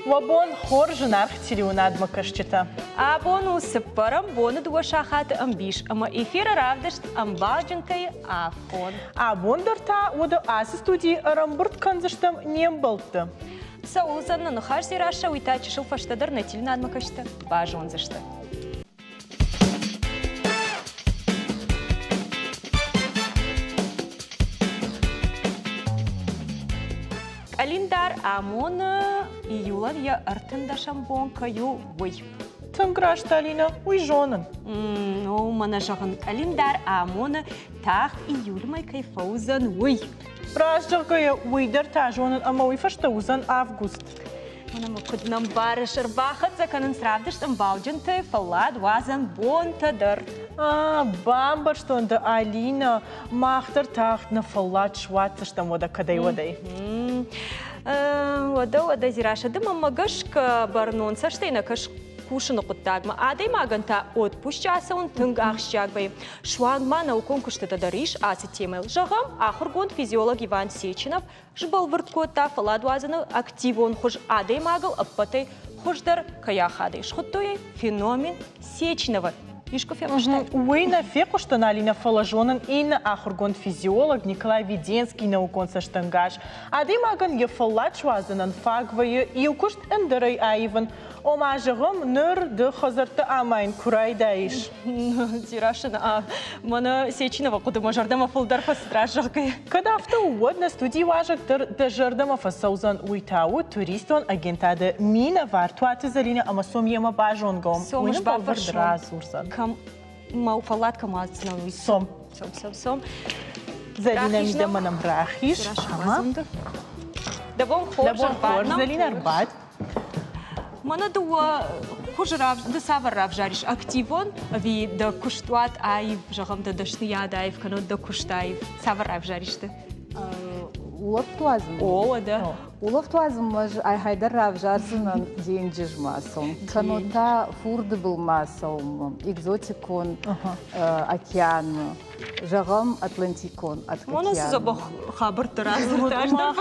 Уӕ бон хорз, зынаргъ телеуынадмӕ кӕсджытӕ! Абон у цыппӕрӕм боны дыууӕ сахаты ӕмбис ӕмӕ эфиры равдыст ӕмбалджынтӕй афон. Абон дӕр та уӕдӕ ацы студийы ӕрӕмбырд кӕндзыстӕм не мбӕлтты. Цӕуыл уыдзӕн нӕ ныхас Дзерассӕ, уый та чысыл фӕстӕдӕр нӕ телеуынадмӕ кӕсджытӕ базондзысты. Къӕлиндар амоны, июлӕн йӕ ӕртындӕсӕм бон кӕй у, уый. Тынг раст, Алинӕ, уый зонын. О, мӕнӕ зӕгъын, къӕлиндар амоны, тагъд июльмӕ кӕй фӕуыдзӕн, уый. Раст зӕгъгӕйӕ, уый дӕр та зонын ӕмӕ уый фӕстӕ уыдзӕн август. Мӕнӕ мӕ куыд нӕ мбарыс, ӕрбахӕццӕ кӕнынц равдыст ӕмбалджынты фӕллад уадзӕн бонтӕ дӕр. А, бамбӕрстон дӕ, Алинӕ, мах дӕр тагъд нӕ фӕллад суадздзыстӕм уӕдӕ кӕдӕй-уӕдӕй. Уӕдӕ, уӕдӕ, Зирашӕ, ды мӕнмӕ гӕсгӕ бӕрнон цӕстӕй нӕ кӕс кусыны хъуыддагмӕ. Адӕймагӕн та отпусчы ацӕуын тынг ахсджиаг вӕййы. Суанг ма наукон куыстытӕ дӕр ис ацы темӕйыл. Зӕгъӕм, ахуыргонд физиолог Иван Сеченов сбӕлвырд кодта фӕлладуадзӕны активон хуыз адӕймагыл ӕппӕтӕй хуыздӕр кӕй ахады. Схуыдтой ӕй феномен Сеченова. Искуы фехъуыстай? Уый нӕ фехъуыстон, Алинӕ, фӕлӕ зонын иннӕ ахуыргонд физиолог Николай Веденский наукон цӕстӕнгас. Адӕймагӕн йӕ фӕллад суадзынӕн фаг вӕййы иу куыст ӕндӕрӕй аивын. Ома, зӕгъӕм, ныр ды хӕдзӕртты амайын куы райдаис. Дзерассӕ, мӕнӕ Сеченова хъуыды мӕ зӕрдӕмӕ фылдӕр фӕцыд разӕгъгӕ. Кӕд афтӕ у, уӕд нӕ студийы уазӕг дӕр дӕ зӕрдӕмӕ фӕцӕудзӕн. Уый та у туристон агентады минӕвар Туаты Зӕлинӕ ӕмӕ сом йемӕ базонгӕ уӕм. Сом Уый нын бӕлвырд радзурдзӕн. Кӕм мӕ фӕллад кӕм уадздзынӕн, уый. Сом. Сом, сом, сом. Зӕлинӕ мидӕмӕ нӕм рахиз. Дӕ бон хорз, Дӕ бон хорз, Зӕлинӕ, ӕрбад. Мӕнӕ дыууӕ хуызы ды цавӕр равзарис? Активон ӕви дӕ куыстуат аив, зӕгъӕм, дӕ дӕсныйад аив кӕнӕ дӕ куыст аив? Цавӕр равзарис ты? Улӕфт уадзын. О, уӕдӕ. Улӕфт уадзынмӕ ӕз айхайдӕр равзардзынӕн денджызмӕ цӕуын, кӕннод та фурды былмӕ цӕуынмӕ, экзотикон океанмӕ. Зӕгъӕм, Атлантикон Мона цы дзӕбӕх хабӕрттӕ радзырдта,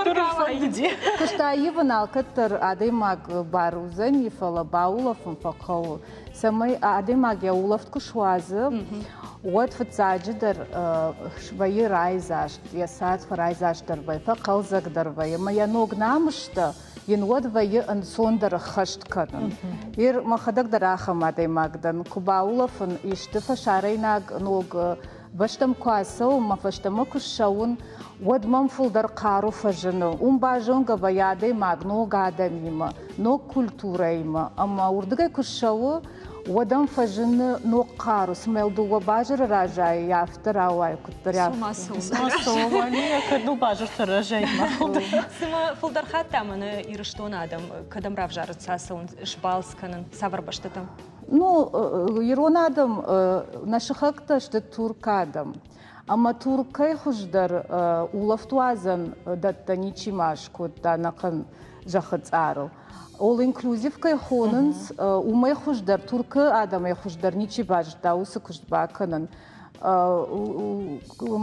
Куыст аивын алкӕддӕр адӕймаг бар уыдзӕни, фӕлӕ баулӕфын фӕхъӕуы, цӕмӕй адӕймаг йӕ улӕфт куы суадзы, уӕд фыццаджыдӕр свӕййы райдзаст, йӕ цард фӕрайдзастдӕр вӕййы, фӕхъӕлдзӕгдӕр вӕййы ӕмӕ йӕ ног намыстӕ йын уӕд вӕййы ӕнцондӕр ӕххӕст кӕнын. Ир мӕхӕдӕг дӕр ахӕм адӕймаг дӕн, куы баулӕфын исты фӕсарӕйнаг ног бӕстӕм куы ацӕуын, мӕ фӕстӕмӕ куы ссӕуын, уӕд мӕм фылдӕр хъару фӕзыны. Уым базонгӕ вӕййы адӕймаг ног адӕмимӕ, ног культурӕимӕ ӕмӕ уырдыгӕй куы ссӕуы, уӕд ӕм фӕзыны ног хъару, цыма йыл дыууӕ базыры разайы, афтӕ рауайы куыддӕр. Цума Цума кӕд ну базыртӕ разайы Цымӕ фылдӕр хатт та мӕнӕ Ирыстоны адӕм кӕдӕм равзарынц ацӕуын, сбалц кӕнын, цавӕр бӕстӕтӕм? Ну, ирон адӕм нӕ сыхӕгтӕ сты турк адӕм. Ӕмӕ Туркӕй хуыздӕр улӕфтуадзӕн дӕттӕ ничи ма скодта ӕнӕхъӕн зӕххы цъарыл. All-inclusive кӕй хонынц, уымӕй хуыздӕр, Туркы адӕмӕй хуыздӕр ничи базыдта уыцы куыст бакӕнын.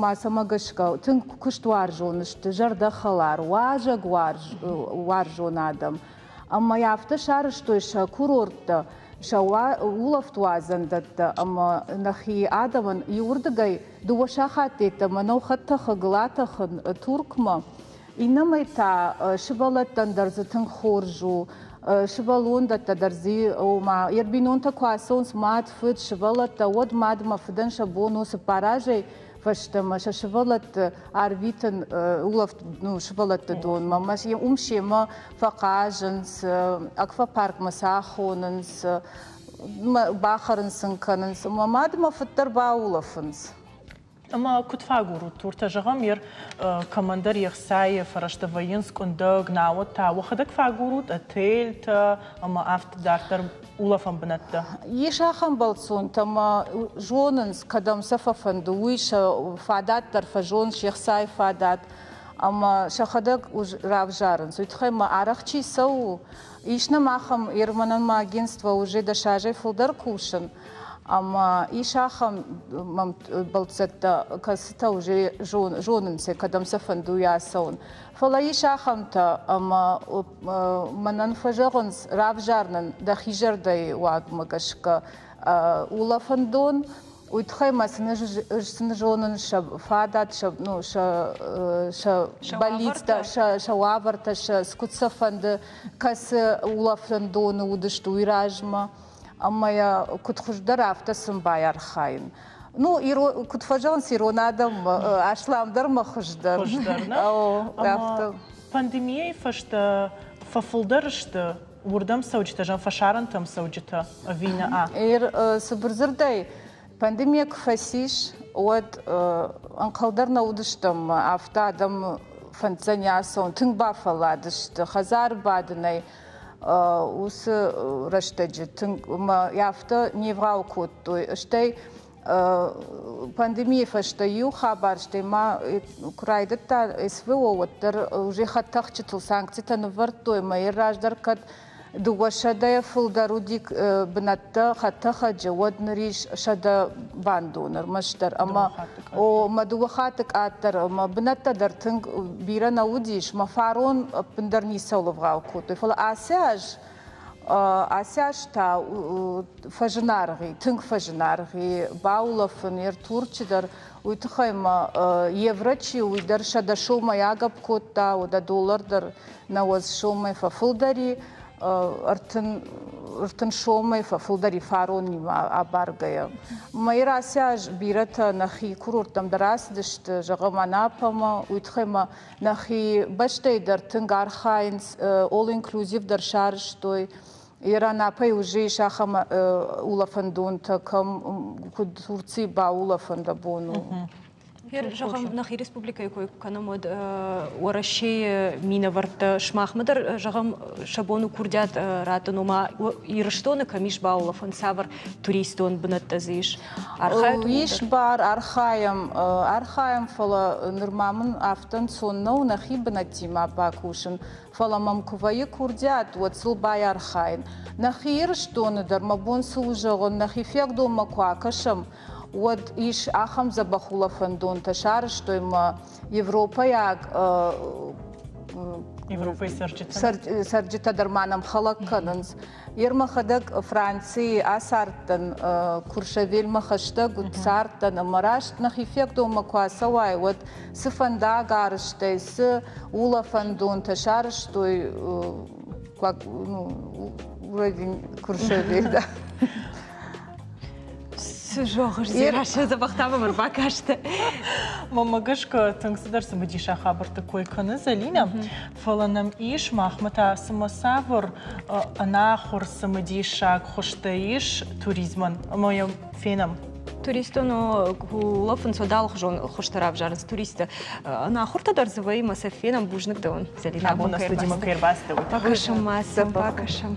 Ма цӕмӕ гӕсгӕ тынг куыстуарзон сты, зӕрдӕхӕлар, уазӕг уарзон адӕм. Ӕмӕ афтӕ сарӕзтой сӕ курорттӕ, сӕ улӕфтуадзӕндӕттӕ ӕмӕ нӕхи адӕмӕн иуырдыгӕй дыууӕ сахатты йеддӕмӕ нӕу хӕдтӕхӕгыл атӕхын Туркмӕ. Иннӕмӕй та сывӕллӕттӕн дӕр дзы тынг хорз у. Сывӕллондӕттӕ дӕр дзы, ома, йӕ бинонтӕ куы ацӕуынц мад, фыд, сывӕллӕттӕ, уӕд мад ӕмӕ фыдӕн сӕ бон у цыппар азӕй фӕстӕмӕ сӕ сывӕллӕтты арвитын улӕфт ну, сывӕллӕтты донмӕ. Уым семӕ фӕхъазынц, аквапаркмӕ сӕ ахонынц, бахӕрын сын кӕнынц. Ӕмӕ мад ӕмӕ фыд дӕр баулӕфынц. Ӕмӕ куыд фӕагурут туртӕ? Зӕгъӕм, ер кӕмӕндӕр йе хцайы фӕрӕзтӕ вӕййынц къуындӕг, науӕд та уӕхӕдӕг фӕагурут отельтӕ ӕмӕ афтӕ дарддӕр улӕфӕн бынӕттӕ? Ис ахӕм бӕлццонтӕ ӕмӕ зонынц, кӕдӕм сӕ фӕфӕнды, уый сӕ фадат дӕр фӕзонынц, се хцайы фадат ӕмӕ сӕхӕдӕг равзарынц. Уый тыххӕй ма арӕх чи цӕуы, ис нӕм ахӕм, Ерманӕн ма агентство уже дӕс азӕй фылдӕр кусын. Ӕмӕ ис ахӕм мӕм бӕлццӕттӕ, кӕцытӕ уже зонынц, кӕдӕм сӕ фӕнды, уый ацӕуын. Фӕлӕ ис ахӕмтӕ, ӕмӕ мӕнӕн фӕзӕгъынц, равзар нын дӕхи зӕрдӕйы уагмӕ гӕсгӕ улӕфӕндон. Уый тыххӕй ма сын ӕз сын зонын сӕ фадат, сӕ, ну, сӕ, сӕ бӕллицтӕ, сӕ уавӕртӕ, сӕ куыд сӕ фӕнды, кӕцы улӕфӕндоны уыдысты, уый размӕ. Ӕмӕ йӕ куыд хуыздӕр, афтӕ сын байархайын. Ну, куыд фӕзӕгъынц ирон адӕм, асламдӕр мӕ хуыздӕр. Хуыздӕр, нӕ? Афтӕ. Пандемийӕйы фӕстӕ фӕфылдӕр сты уырдӕм цӕуджытӕ, зӕгъӕм, фӕсарӕнтӕм цӕуджытӕ ӕви нӕ? Цыбыр дзырдӕй, пандемийӕ куы фӕцис, уӕд ӕнхъӕл дӕр нӕ уыдыстӕм, афтӕ адӕм фӕнддзӕни ацӕуын. Тынг бафӕлладысты хӕдзары бадынӕй. Уыцы рӕстӕджы тынг мӕ афтӕ не вгъау кодтой. Стӕй пандемийы фӕстӕ иу хабар, стӕй ма куы райдыдта СВО, уӕддӕр уже хӕдтӕхджытыл санкцитӕ нывӕрдтой, мӕ йӕ раздӕр кӕд 200-йӕ фылдӕр уыди бынӕттӕ хӕдтӕхӕджы, уӕд ныр ис 100 бандон ӕрмӕстдӕр. Ӕмӕ о, мӕ дыууӕ хатты къаддӕр, ӕмӕ бынӕттӕ дӕр тынг бирӕ нӕ уыдис. Мӕ фарон ӕппындӕр ницӕуыл ӕвгъау кодтой. Фӕлӕ ацы аз ацы аз та фӕзынаргъ и, тынг фӕзынаргъ и баулӕфын, йе Турчы дӕр. Уый тыххӕй ма евро чи у, уый дӕр 100 сомӕй агӕпп кодта, уӕдӕ доллар дӕр 90 сомӕй фӕфылдӕр и, 30 сомӕй фӕфылдӕр и фаронимӕ абаргӕйӕ. Мӕйы ацы аз бирӕтӕ нӕхи курорттӕм дӕр ацыдысты, зӕгъӕм, Анапӕмӕ, уый тыххӕй ма нӕхи бӕстӕйы дӕр тынг архайынц, all-inclusive дӕр сарӕзтой. Анапӕйы уже ис ахӕм улӕфӕндонтӕ, кӕм куыд Турцийы баулӕфӕн дӕ бон у. Зӕгъӕм, нӕхи республикӕйы кой куы кӕнӕм, уӕд Уӕрӕсейы минӕвӕрттӕ сымахмӕ дӕр, зӕгъӕм, сӕ бон у курдиат раттын, ома Ирыстоны кӕм ис баулӕфӕн, цавӕр туристон бынӕттӕ дзы ис? Архайут? Ис бар, архайӕм, архайӕм, фӕлӕ нырма мын афтӕ ӕнцон нӕу нӕхи бынӕттимӕ бакусын. Фӕлӕ мӕм куы вӕййы курдиат, уӕд сыл байархайын. Нӕхи Ирыстоны дӕр мӕ бон цы у зӕгъын, нӕхи Фиагдонмӕ куы акӕсӕм, уӕд ис ахӕм дзӕбӕх улӕфӕндонтӕ сарӕзтой мӕ европӕйаг Европӕйы цӕрджытӕ. Цӕрджытӕ дӕр ма нӕм хӕлӕг кӕнынц. Ер мӕхӕдӕг Францийы ацардтӕн, Куршавельмӕ хӕстӕг уыд цардтӕн ӕмӕ раст нӕхи Фиагдонмӕ куы ацӕуай, уӕд цы фӕндаг арӕзтӕй, цы улӕфӕндонтӕ сарӕзтой, ну, уровень Куршавель, да. Цы зӕгъыс, Дзерассӕ, дзӕбӕх та мӕм ӕрбакастӕ. Мӕнмӕ гӕсгӕ тынг цыдӕр цымыдисаг хабӕртты кой кӕны Зӕлинӕ, фӕлӕ нӕм ис махмӕ та цымӕ цавӕр ӕнахуыр цымыдисаг хуызтӕ ис туризмӕн ӕмӕ йӕ фенӕм. Туристон улӕфынц уӕд алыхуызон хуызтӕ равзарынц туристтӕ. Ӕнахуыртӕ дӕр дзы вӕййы мӕ сӕ фенӕм. Бузныг дӕуӕн, Зӕлинӕ. Абон нӕ студимӕ кӕй ӕрбацыдтӕ, уый тыххӕй. Бакӕсӕм ма сӕм, бакӕсӕм.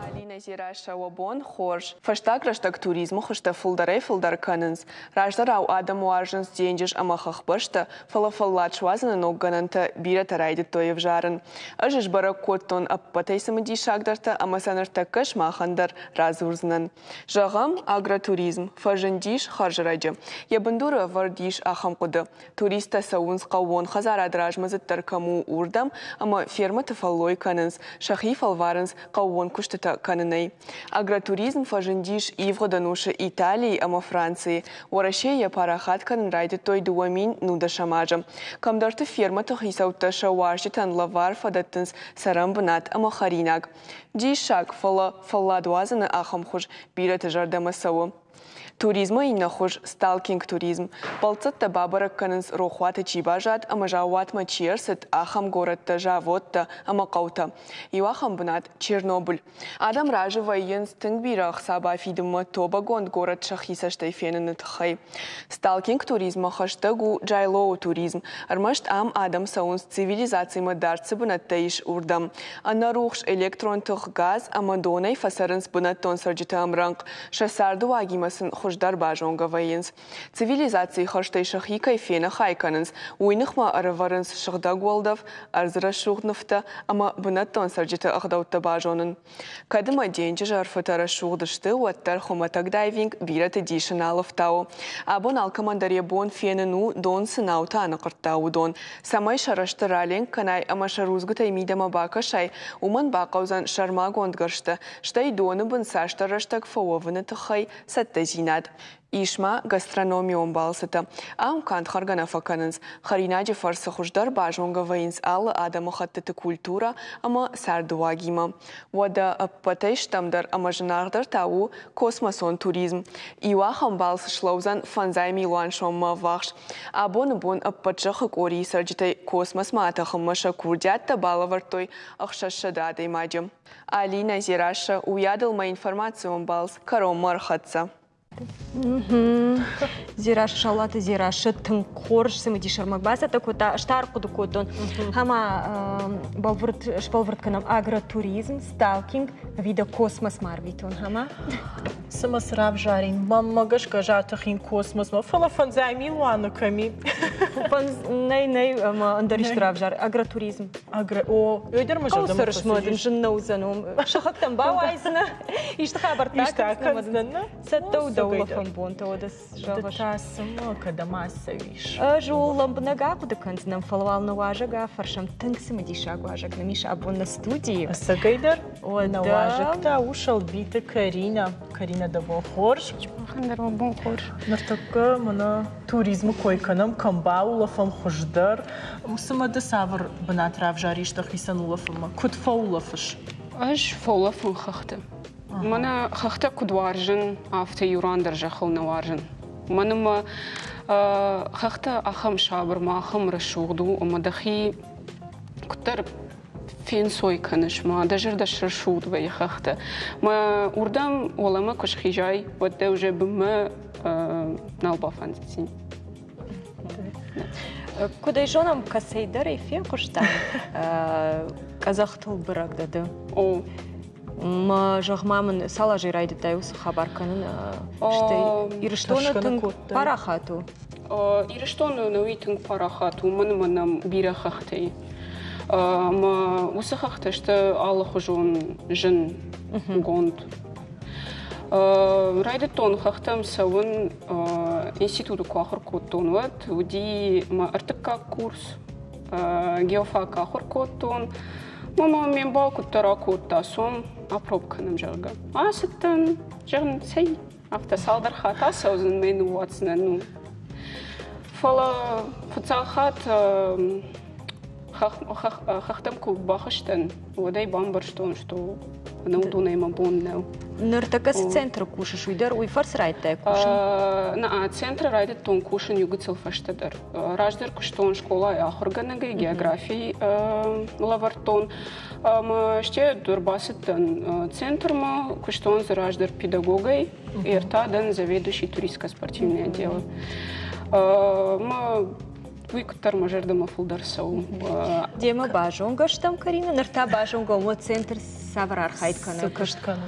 Алинӕ Дзерассӕ, уӕ бон хорз. Фӕстаг рӕстӕг туризмы хуызтӕ фылдӕрӕй-фылдӕр кӕнынц. Раздӕрау адӕм уарзынц денджыз ӕмӕ хӕхбӕстӕ, фӕлӕ фӕллад суадзыны ног гӕнӕнтӕ бирӕтӕ райдыдтой ӕвзарын. Ӕз сбӕрӕг кодтон ӕппӕтӕй цымыдисагдӕртӕ ӕмӕ сӕ ныртӕккӕ сымахӕн дӕр радзурдзынӕн. Зӕгъӕм, агротуризм фӕзындис хӕрзрӕджы. Йӕ бындуры ӕвӕрд ис ахӕм хъуыды. Туристтӕ цӕуынц хъӕууон хӕдзарад размӕдзыддӕр кӕм у, уырдӕм ӕмӕ фермӕты фӕллой кӕнынц, сӕхи фӕлварынц хъӕууон куыстытӕ кӕнынӕй. Агротуризм фӕзындис ивгъуыд ӕнусы Италийы ӕмӕ Францийы. Уӕрӕсейы йӕ парахат кӕнын райдыдтой 2010 азы. Кӕмдӕрты фермӕты хицӕуттӕ сӕ уазджытӕн лӕвар фӕдӕттынц цӕрӕнбынат ӕмӕ хӕринаг. Диссаг, фӕлӕ фӕллад уадзыны ахӕм хуыз бирӕты зӕрдӕмӕ цӕуы. Туризмы иннӕ хуыз – сталкинг-туризм. Бӕлццӕттӕ бабӕрӕг кӕнынц рохуаты чи баззад ӕмӕ заууатмӕ чи ӕрцыд, ахӕм горӕттӕ, заводтӕ ӕмӕ хъӕутӕ. Иу ахӕм бынат – Чернобыль. Адӕм разы вӕййынц тынг бирӕ ӕхца бафидынмӕ тобӕгонд горӕт сӕхи цӕстӕй феныны тыххӕй. Сталкинг-туризммӕ хӕстӕг у Джайлоуы туризм. Ӕрмӕст ам адӕм цӕуынц цивилизацимӕ дард цы бынӕттӕ ис, уырдӕм. Ӕнӕрухс электрон тых, газ ӕмӕ донӕй фӕцӕрынц бынӕттон цӕрджыты ӕмрӕнхъ. Сӕ царды уагимӕ сын хуыздӕр. хуыздӕр базонгӕ вӕййынц. Цивилизацийы хӕрзтӕй сӕхи кӕй фенӕхай кӕнынц, уый ныхмӕ ӕрӕвӕрынц сыгъдӕг уӕлдӕф, ӕрдзы рӕсугъд нывтӕ ӕмӕ бынӕттон цӕрджыты ӕгъдӕуттӕ базонын. Кӕд ӕмӕ денджызы ӕрфытӕ рӕсугъд сты, уӕддӕр хуымӕтӕг дайвинг бирӕты дисы нал ӕфтауы. Абон алкӕмӕн дӕр йӕ бон фенын у, дон цы наутӕ аныхъуырдта, уыдон. Цӕмӕй сӕ рӕзты раленк кӕнай ӕмӕ сӕ рудзгуытӕй мидӕмӕ бакӕсай, уымӕн бахъӕудзӕн сӕрмагонд гӕрзтӕ, стӕй доны бын цасдӕр рӕстӕг фӕуӕвыны тыххӕй цӕттӕдзинад. Ис ма гастрономион балцытӕ. Ам канд хӕргӕ нӕ фӕкӕнынц, хӕринаджы фӕрцы хуыздӕр базонгӕ вӕййынц алы адӕмыхӕттыты культурӕ ӕмӕ цардыуагимӕ. Уӕдӕ ӕппӕтӕй стӕмдӕр ӕмӕ зынаргъдӕр та у космосон туризм. Иу ахӕм балц слӕудзӕн фӕндзай милуан соммӕ ӕввахс. Абоны бон ӕппӕт зӕххы къорийы цӕрджытӕй космосмӕ атӕхынмӕ сӕ курдиӕттӕ балӕвӕрдтой 600 адӕймаджы. Алинӕ Дзерассӕ, уыйадыл мӕ информацион балц кӕронмӕ ӕрхӕццӕ. Дзерассӕ Саулаты Дзерассӕ тынг хорз цымыдис ӕрмӕг бацӕттӕ кодта. Ӕз та ӕрхъуыды кодтон. Ӕмӕ бӕлвырд сбӕлвырд кӕнӕм агротуризм, сталкинг, ӕви дӕ космосмӕ арвитон, ӕмӕ? Цымӕ цы равзарин? Мӕнмӕ гӕсгӕ затӕхин космосмӕ, фӕлӕ фӕндзай милуаны кӕм и? Нӕй, нӕй, ӕмӕ ӕндӕр исты равзар. Агротуризм. Агро... О, ой дӕр мӕ зӕрдӕмӕ Хъӕуы дын зын нӕ уыдзӕн уым. Сыхӕгтӕм бауайдзынӕ, исты хабӕрттӕ акӕндзынӕ. Цӕттӕ у дӕ улӕфӕн бонтӕ, уӕдӕ зӕгъыс. Ды та цымӕ кӕдӕм ацӕуис? Ӕз ууыл лӕмбынӕг ахъуыды кӕндзынӕн, фӕлӕ уал нӕ уазӕг афӕрсӕм. Тынг цымыдисаг уазӕг нӕм ис абон нӕ студийы. Ӕцӕгӕйдӕр, нӕ уазӕг та у Сӕлбиты Каринӕ. Каринӕ, дӕ бон хорз. Махӕн дӕр уӕ бон хорз. Ныртӕккӕ мӕнӕ туризмы кой кӕнӕм, кӕм баулӕфӕм хуыздӕр. Цымӕ ды цавӕр бынат равзарис дӕхицӕн улӕфынмӕ? Куыд фӕулӕфыс? Ӕз фӕулӕфын хӕхты. Мӕнӕ хӕхтӕ куыд уарзын, афтӕ иу ран дӕр зӕххыл нӕ уарзын. Мӕн ӕмӕ хӕхтӕ ахӕм сабыр ма ахӕм рӕсугъд у, ӕмӕ дӕхи куыддӕр фенцой кӕныс, ма дӕ зӕрдӕ срӕсугъд вӕййы хӕхтӕ. Мӕ уырдӕм уӕлӕмӕ куы схизай, уӕд дӕ уже бынмӕ нал бафӕнддзӕни. Куыд ӕй зонӕм, кӕцӕйдӕр ӕй фехъуыстам, къӕдзӕхтыл бырӕг дӕ ды. О. Мӕ зӕгъ-ма мын, цал азӕй райдыдтай уыцы хабар кӕнын? Стӕй Ирыстоны тынг парахат у? Ирыстоны науи тынг парахат у, уымӕн ӕмӕ нӕм бирӕ хӕхтӕ и. Ӕмӕ уыцы хӕхтӕ сты алыхуызон зынгонд. Райдыдтон хӕхтӕм цӕуын, институты куы ахуыр кодтон, уӕд уыди мӕ ӕртыккаг курс. Геофак ахуыр кодтон. Мама ме мбал куыддӕр акодта, цом, апроб кӕнӕм, зӕгъгӕ. Ацыдтӕн, зӕгъын, цӕй, афтӕ цалдӕр хатт ацӕудзӕн, мӕ ныууадздзынӕн, ну. Фӕлӕ фыццаг хатт хӕхтӕм куы бахызтӕн, уӕд ӕй бамбӕрстон, что ӕнӕ уыдонӕй мӕ бон нӕу. Ныртӕккӕ цы центры кусыс, уый дӕр уый фӕрцы райдыдтай кусын? Нӕ, центры райдыдтон кусын иу гыццыл фӕстӕдӕр. Раздӕр куыстон скъолайы ахуыргӕнӕгӕй, географи лӕвӕрдтон. Ӕмӕ стӕй ӕрбацыдтӕн центрмӕ, куыстон дзы раздӕр педагогӕй, ӕртӕ дӕн заведующий туристско-спортивный отделы. Мӕ уый куыддӕр мӕ зӕрдӕмӕ фылдӕр цӕуы. Демӕ базонгӕ стӕм, Карина, ныр та базонгӕ уӕ центр цавӕр архайд кӕны? Цы куыст кӕны?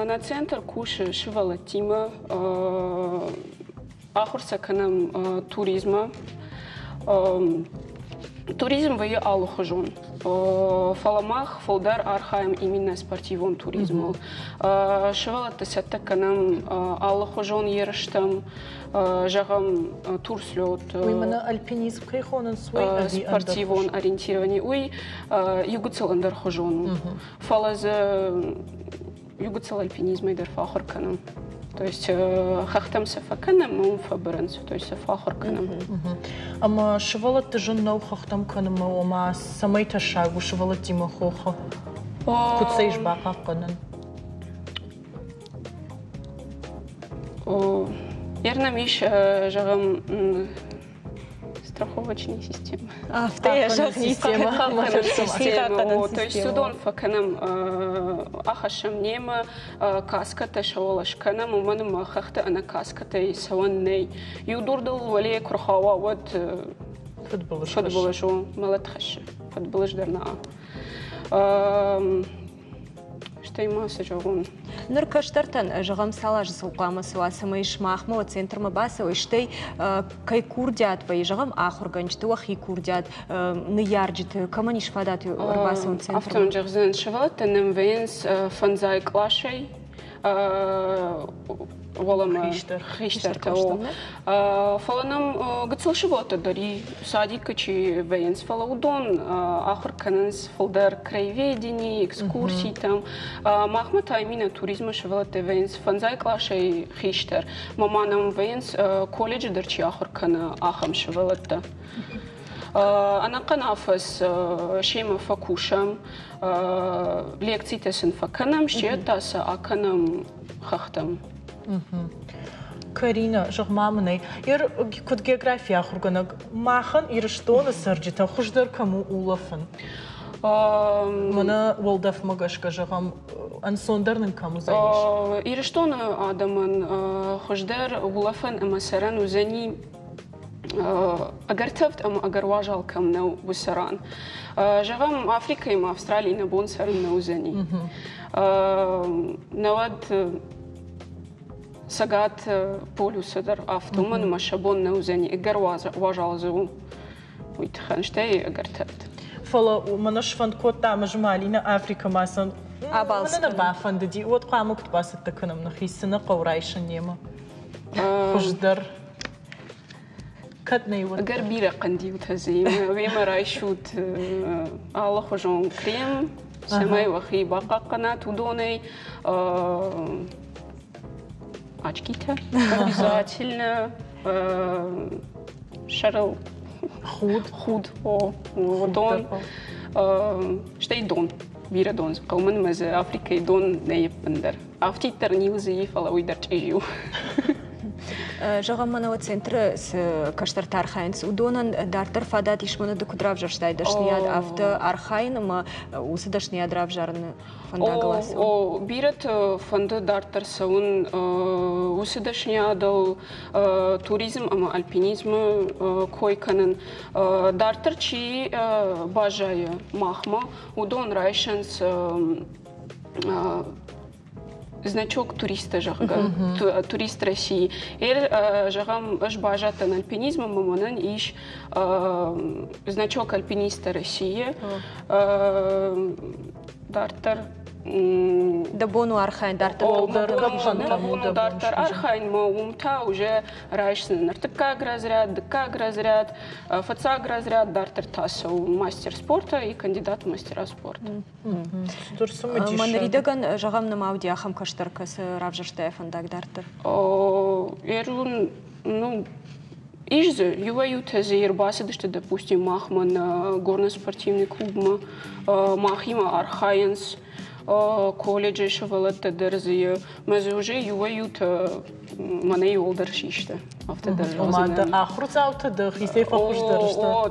Нӕ центр кусы сывӕллӕттимӕ, ахуыр сӕ кӕнӕм туризмы. Туризм вӕййы алыхуызон, фӕлӕ мах фылдӕр архайӕм именно спортивон туризмыл. Сывӕллӕтты цӕттӕ кӕнӕм алыхуызон ерыстӕм, зӕгъӕм, турслет. Уый мӕнӕ альпинизм кӕй хонынц, уый ӕви Спортивон ориентирование. Уый иу гыццыл ӕндӕрхуызон у. Фӕлӕ дзы иу гыццыл альпинизмӕй дӕр фӕахуыр кӕнӕм. То есть хӕхтӕм сӕ фӕкӕнӕм, уым фӕбырынц, то есть сӕ фӕахуыр кӕнӕм. Ӕмӕ сывӕллӕтты зын нӕу хӕхтӕм кӕнынмӕ, ома цӕмӕй тӕссаг у сывӕллӕттимӕ хохы? Куыд сӕ ис бахъахъхъӕнӕн? Ер нӕм ис, зӕгъӕм, страховочная система. Афтӕ йӕ система. То есть уыдон фӕкӕнӕм, ахӕссӕм немӕ, каскӕтӕ сӕуӕлӕ скӕнӕм, уымӕн ӕмӕ хӕхты ӕнӕ каскӕтӕй цӕуӕн нӕй. Иу дур дыл уӕлейӕ куы рхауа, уӕд фыдбылыз у, мӕлӕт хӕссы. Фыдбылыз дӕр нӕ. Стӕй ма цы зӕгъон? Ныр кӕстӕртӕн, зӕгъӕм, цал азы сыл хъуамӕ цӕуа, цӕмӕй сымахмӕ уӕ центрмӕ бацӕуой, стӕй кӕй курдиат вӕййы, зӕгъӕм, ахуыргӕнджыты, уӕхи курдиат, ныййарджыты, кӕмӕн ис фадат ӕрбацӕуын центрмӕ? Афтӕ уын зӕгъдзынӕн, сывӕллӕттӕ нӕм вӕййынц фӕндзай къласӕй уӕлӕмӕ хистӕртӕ. Фӕлӕ нӕм гыццыл сывӕллӕттӕ дӕр и, садикы чи вӕййынц, фӕлӕ уыдон ахуыр кӕнынц фылдӕр краеведение, экскурситӕм. Махмӕ та именно туризмы сывӕллӕттӕ вӕййынц фӕндзай къласӕй хистӕр. Мӕ ма нӕм вӕййынц колледжы дӕр чи ахуыр кӕны, ахӕм сывӕллӕттӕ. Ӕнӕхъӕн афӕдз семӕ фӕкусӕм, лекцитӕ сын фӕкӕнӕм, стӕй та сӕ акӕнӕм хӕхтӕм. Карина, зӕгъ-ма мын ӕй, куыд географийы ахуыргӕнӕг, махӕн Ирыстоны цӕрджытӕн хуыздӕр кӕм у улӕфын? Мӕнӕ уӕлдӕфмӕ гӕсгӕ, зӕгъӕм, ӕнцондӕр нын кӕм уыдзӕнис? Ирыстоны адӕмӕн хуыздӕр улӕфӕн ӕмӕ цӕрӕн уыдзӕни ӕгӕр тӕвд ӕмӕ ӕгӕр уазал кӕм нӕу, уыцы ран. Зӕгъӕм, Африкӕйы ӕмӕ Австралийы нӕ бон цӕрын нӕ уыдзӕни. Науӕд Цӕгат полюсы дӕр афтӕ, уымӕн ӕмӕ сӕ бон нӕ уыдзӕни, ӕгӕр уазал дзы у, уый тыххӕн, стӕй ӕгӕр тӕвд. Фӕлӕ мӕнӕ сфӕнд кодта ӕмӕ змӕлинӕ Африкӕмӕ сын Абалц нӕ бафӕндыди, уӕд хъуамӕ куыд бацӕттӕ кӕнӕм нӕхи, цы нӕ хъӕуы райсын немӕ? Хуыздӕр. Кӕд нӕ уӕд. Ӕгӕр бирӕ хъӕндилтӕ дзы уемӕ райсут алыхуызон крем, цӕмӕй уӕхи бахъахъхъӕнат уыдонӕй. Очкитӕ обязательно, сӕрыл худ, худ, о, дон, стӕй дон, бирӕ дон дзы хъӕуы, мӕнмӕ дзы Африкӕйы дон нӕй ӕппындӕр. Афтиддӕр ниу дзы и, фӕлӕ уый дӕр чъизи у. Зӕгъӕм, мӕнӕ центры цы кӕстӕртӕ архайынц, уыдонӕн дарддӕр фадат ис, мӕнӕ ды куыд равзӕрстай дӕсныйад, афтӕ архайын ӕмӕ уыцы дӕсныйад равзарыны фӕндагыл ацӕуын? О, бирӕты фӕнды дарддӕр цӕуын уыцы дӕсныйадыл, туризм ӕмӕ альпинизмы кой кӕнын. Дарддӕр чи баззайы махмӕ, уыдон райсынц значок туриста, зӕгъгӕ, турист России. Эр, зӕгъӕм, ӕз баззадтӕн альпинизмы, ӕмӕ мӕнӕн ис значок альпиниста России. Дарддӕр Дӕ бон у архайын дарддӕр? Мӕ бон у дарддӕр архайын, мӕ уым та уже райсдзынӕн ӕртыккаг разряд, дыккаг разряд, фыццаг разряд, дарддӕр та цӕуы мастер спорта и кандидат в мастера спорта. Мӕ ныридӕгӕн, зӕгъӕм, нӕма уыди ахӕм кӕстӕр, кӕцы равзӕрста йӕ фӕндаг дарддӕр? Ерун, ну, ис дзы, иуӕй-иутӕ дзы ӕрбацыдысты, допустим, махмӕ нӕ горно-спортивный клубмӕ, махимӕ архайынц, колледжы сывӕллӕттӕ дӕр дзы, мӕ дзы уже иуӕй-иутӕ мӕнӕ иуылдӕр систы. Афтӕ дӕр Ома дӕ ахуырдзаутӕ дӕхицӕй фӕхуыздӕр сты? О,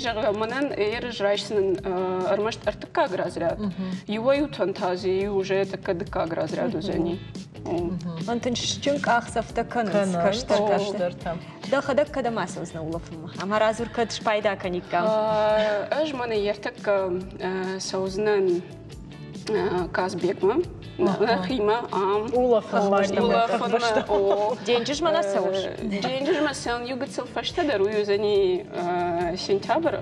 зӕгъгӕ, мӕнӕн ерыс райсдзынӕн ӕрмӕст ӕртыккаг разряд. Иуӕй-иутӕн та дзы иу уже тӕккӕ дыккаг разряд уыдзӕни. Ӕнтыстджын къахдзӕфтӕ кӕнынц кӕстӕртӕ. Дӕхӕдӕг кӕдӕм ацӕудзынӕ улӕфынмӕ? Ӕмӕ радзур, кӕд спайда кӕниккам? Ӕз мӕнӕ ӕртӕккӕ цӕудзынӕн Казбекмӕ, нӕхимӕ ам. Улӕфынмӕ. Денджызмӕ нӕ цӕуыс? Денджызмӕ цӕуын иу гыццыл фӕстӕдӕр, уый уыдзӕни сентябры.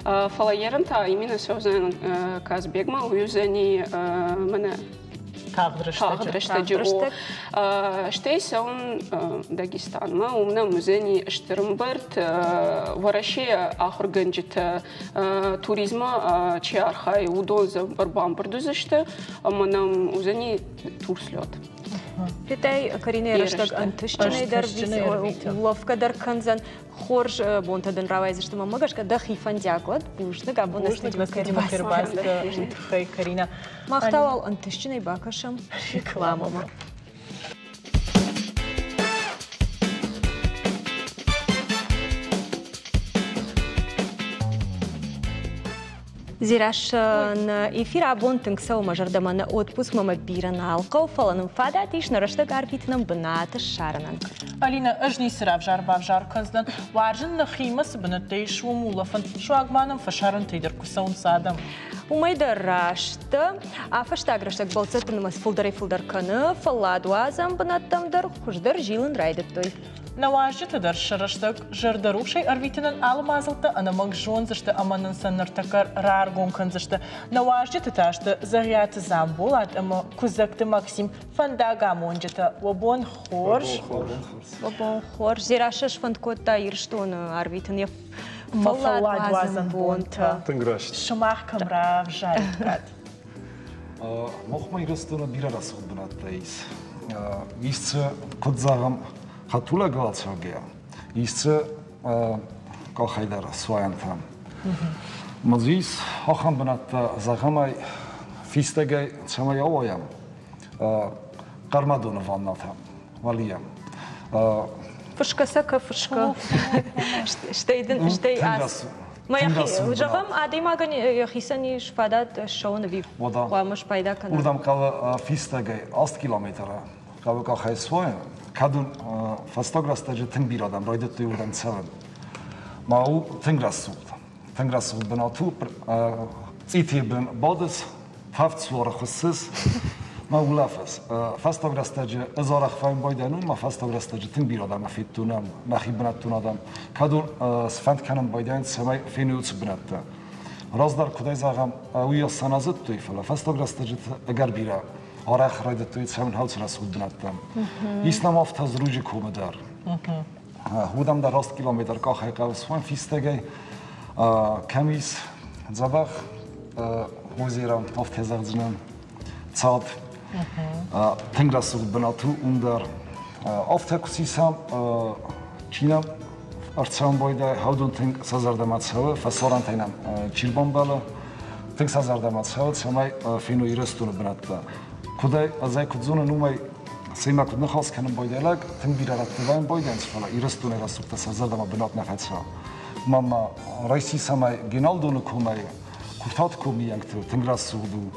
Фӕлӕ ерын та именно цӕудзӕн Казбекмӕ, уый уыдзӕни мӕнӕ тагъд рӕстӕджы. Стӕй цӕуын Дагестанмӕ, уым нӕм уыдзӕни стыр ӕмбырд Уӕрӕсейы ахуыргӕнджытӕ туризмы чи архайы, уыдон дзы ӕрбамбырд уыдзысты ӕмӕ нӕм уыдзӕни турслет. Петӕй Каринӕйы рӕстӕг ӕнтыстджынӕй дӕр улӕфгӕ дӕр кӕндзӕн. Хорз бонтӕ дын рауайдзысты мӕнмӕ гӕсгӕ дӕхи фӕндиаг уӕд. Бузныг, абон нӕ студимӕ тыххӕй, Карина. Мах та уал ӕнтыстджынӕй бакӕсӕм рекламӕмӕ. Дзерассӕ, нӕ эфир абон тынг цӕуы мӕ зӕрдӕмӕ, нӕ отпускмӕ мӕ бирӕ нал хъӕуы, фӕлӕ нын фадат ис нӕ рӕстӕг арвитынӕн бынаты ссарынӕн. Алинӕ, ӕз ницы равзар-бавзар кӕндзынӕн. Уарзын нӕхимӕ цы бынӕттӕ ис, уым улӕфын. Суанг ма нӕм фӕсарӕнтӕй дӕр куы цӕуынц адӕм. Уымӕй дӕр раст. А фӕстаг рӕстӕг бӕлццӕтты нымӕц фылдӕрӕй-фылдӕр кӕны, фӕлладуадзӕн бынӕттӕм дӕр хуыздӕр зилын райдыдтой. Нӕ уазджыты дӕр сӕ рӕстӕг зӕрдӕрухсӕй ӕрвитынӕн алы мадзӕлттӕ ӕнӕмӕнг зондзысты ӕмӕ нын сӕ ныртӕккӕ раргом кӕндзысты. Нӕ уазджыты та сты Дзӕгъиаты Дзамболат ӕмӕ Куыдзӕгты Максим, фӕндагамонджытӕ. Уӕ бон хорз! Уӕ бон хорз! Дзерассӕ сфӕнд кодта Ирыстоны арвитын йӕ фӕлладуадзӕн бонтӕ. Тынг раст. Сымах кӕм равзариккат? Махмӕ Ирыстоны бирӕ рӕсугъд бынӕттӕ ис. Ис дзы, куыд зӕгъӕм, хӕдтулӕг ацӕугӕ, ис дзы къахӕй дӕр суайӕнтӕ. Ма дзы ис ахӕм бынӕттӕ, зӕгъӕм ӕй, фистӕгӕй цӕмӕй ауайӕм, Хъӕрмӕдоны ваннӕтӕ, уӕлийӕ. Фысгӕ сӕ кӕ фысгӕ. Стӕй дын стӕй ас. Зӕгъӕм, адӕймагӕн йӕхицӕн ис фадат ссӕуын ӕви хъуамӕ спайда кӕна? Уырдӕм хъӕуы фистӕгӕй 8 километры хъӕуы къахӕй суайын. Кӕд фӕстаг рӕстӕджы тынг бирӕ адӕм райдыдтой уырдӕм цӕуын. Ма у тынг рӕсугъд. Тынг рӕсугъд бынат у. Цъитийы бын бадыс, тӕвд суары хуыссыс, мӕ улӕфыс. Фӕстаг рӕстӕджы ӕз арӕх фӕйын байдайын, мӕ фӕстаг рӕстӕджы тынг бирӕ адӕмы федтон ам, мӕхи бынӕттон адӕм. Кӕд сфӕнд кӕнын байдайын, цӕмӕй феной уыцы бынӕттӕ. Раздӕр, куыдӕй зӕгъӕм, уый сӕ нӕ зыдтой, фӕлӕ фӕстаг рӕстӕджыты ӕгӕр бирӕ арӕх райдыдтой цӕуын хӕлц рӕсугъд бынӕттӕм. Ис нӕм афтӕ Зруджы комы дӕр. Уыдӕм дӕр 8 километр къахӕй хъӕуы суан фистӕгӕй. Кӕм ис дзӕбӕх озеро, афтӕ зӕгъдзынӕн, цад. Тынг рӕсугъд бынат у уым дӕр. Афтӕ куы сисӕм, чи нӕм ӕрцӕуын байдайы, хӕудон тынг сӕ зӕрдӕмӕ цӕуы, фӕсарӕнтӕй нӕм чи рбамбӕлы, тынг сӕ зӕрдӕмӕ цӕуы, цӕмӕй феной Ирыстоны бынӕттӕ. Куыдӕй, ӕз ӕй куыд зонын, уымӕй Семӕ куыд ныхас кӕнын байдайӕг, тынг бирӕ рӕтты вӕййын байдайынц, фӕлӕ Ирыстоны рӕсугъдтӕ сӕ зӕрдӕмӕ бынат нӕ фӕцӕуы. Мӕнмӕ райси цӕмӕй Геналдоны комӕй Куртаты комийӕгты тынг рӕсугъд у,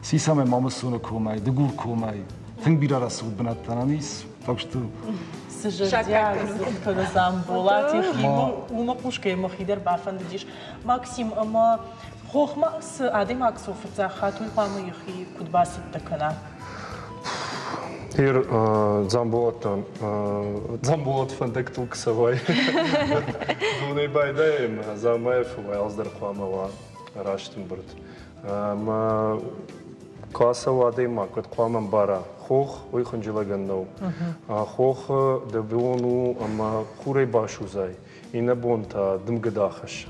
Сисамӕ Мамысоны комӕй, Дыгур комӕй тынг бирӕ рӕсугъд бынӕттӕ нӕм ис, так что Цы зӕрдиаг дзырдтӕ Дзамболат йӕхимӕ, уымӕ хъусгӕйӕ мӕхи дӕр бафӕндыдис. Максим, ӕмӕ хохмӕ цы адӕймаг цӕуы фыццаг хатт, уый хъуамӕ йӕхи куыд бацӕттӕ кӕна? Ир Дзамболаттӕн Дзамболат фӕндӕгтыл куы цӕуай, донӕй байдайӕм, Дзамаев уӕлдӕр хъуамӕ уа раст ӕмбырд. Ӕмӕ куы ацӕуа адӕймаг, уӕд хъуамӕ ӕмбара, хох уый хынджылӕгӕн нӕу. Хохы дӕ бон у ӕмӕ хурӕй басудзай, иннӕ бон та дымгӕ да ахӕсса.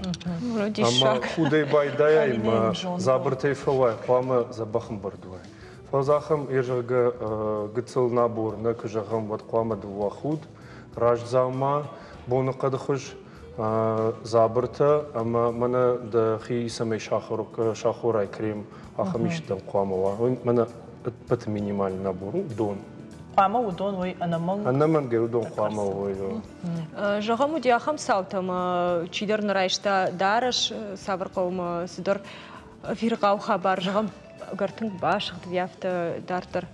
Ӕмӕ худӕй байдайай ӕмӕ дзабыртӕй фӕуай, хъуамӕ дзӕбӕх ӕмбырд уай. Фӕлӕ ахӕм, йе зӕгъгӕ, гыццыл набор нӕ куы зӕгъӕм, уӕд хъуамӕ дыууӕ худ, раст дзаума, боныхъӕды хуыз, дзабыртӕ ӕмӕ мӕнӕ дӕхи цӕмӕй сахорай крем, ахӕм исты дӕм хъуамӕ уа. Мӕнӕ ӕппӕты минимальный набор у дон. Хъуамӕ уыдон уой ӕнӕмӕнг? Ӕнӕмӕнгӕй уыдон хъуамӕ уой. Зӕгъӕм, уыди ахӕм цаутӕ, ӕмӕ чидӕр нӕ райста дарӕс, цавӕр хъӕумӕ цыдӕр ӕвирхъау хабар, зӕгъӕм, ӕгӕр тынг басыгъд ӕви афтӕ дарддӕр.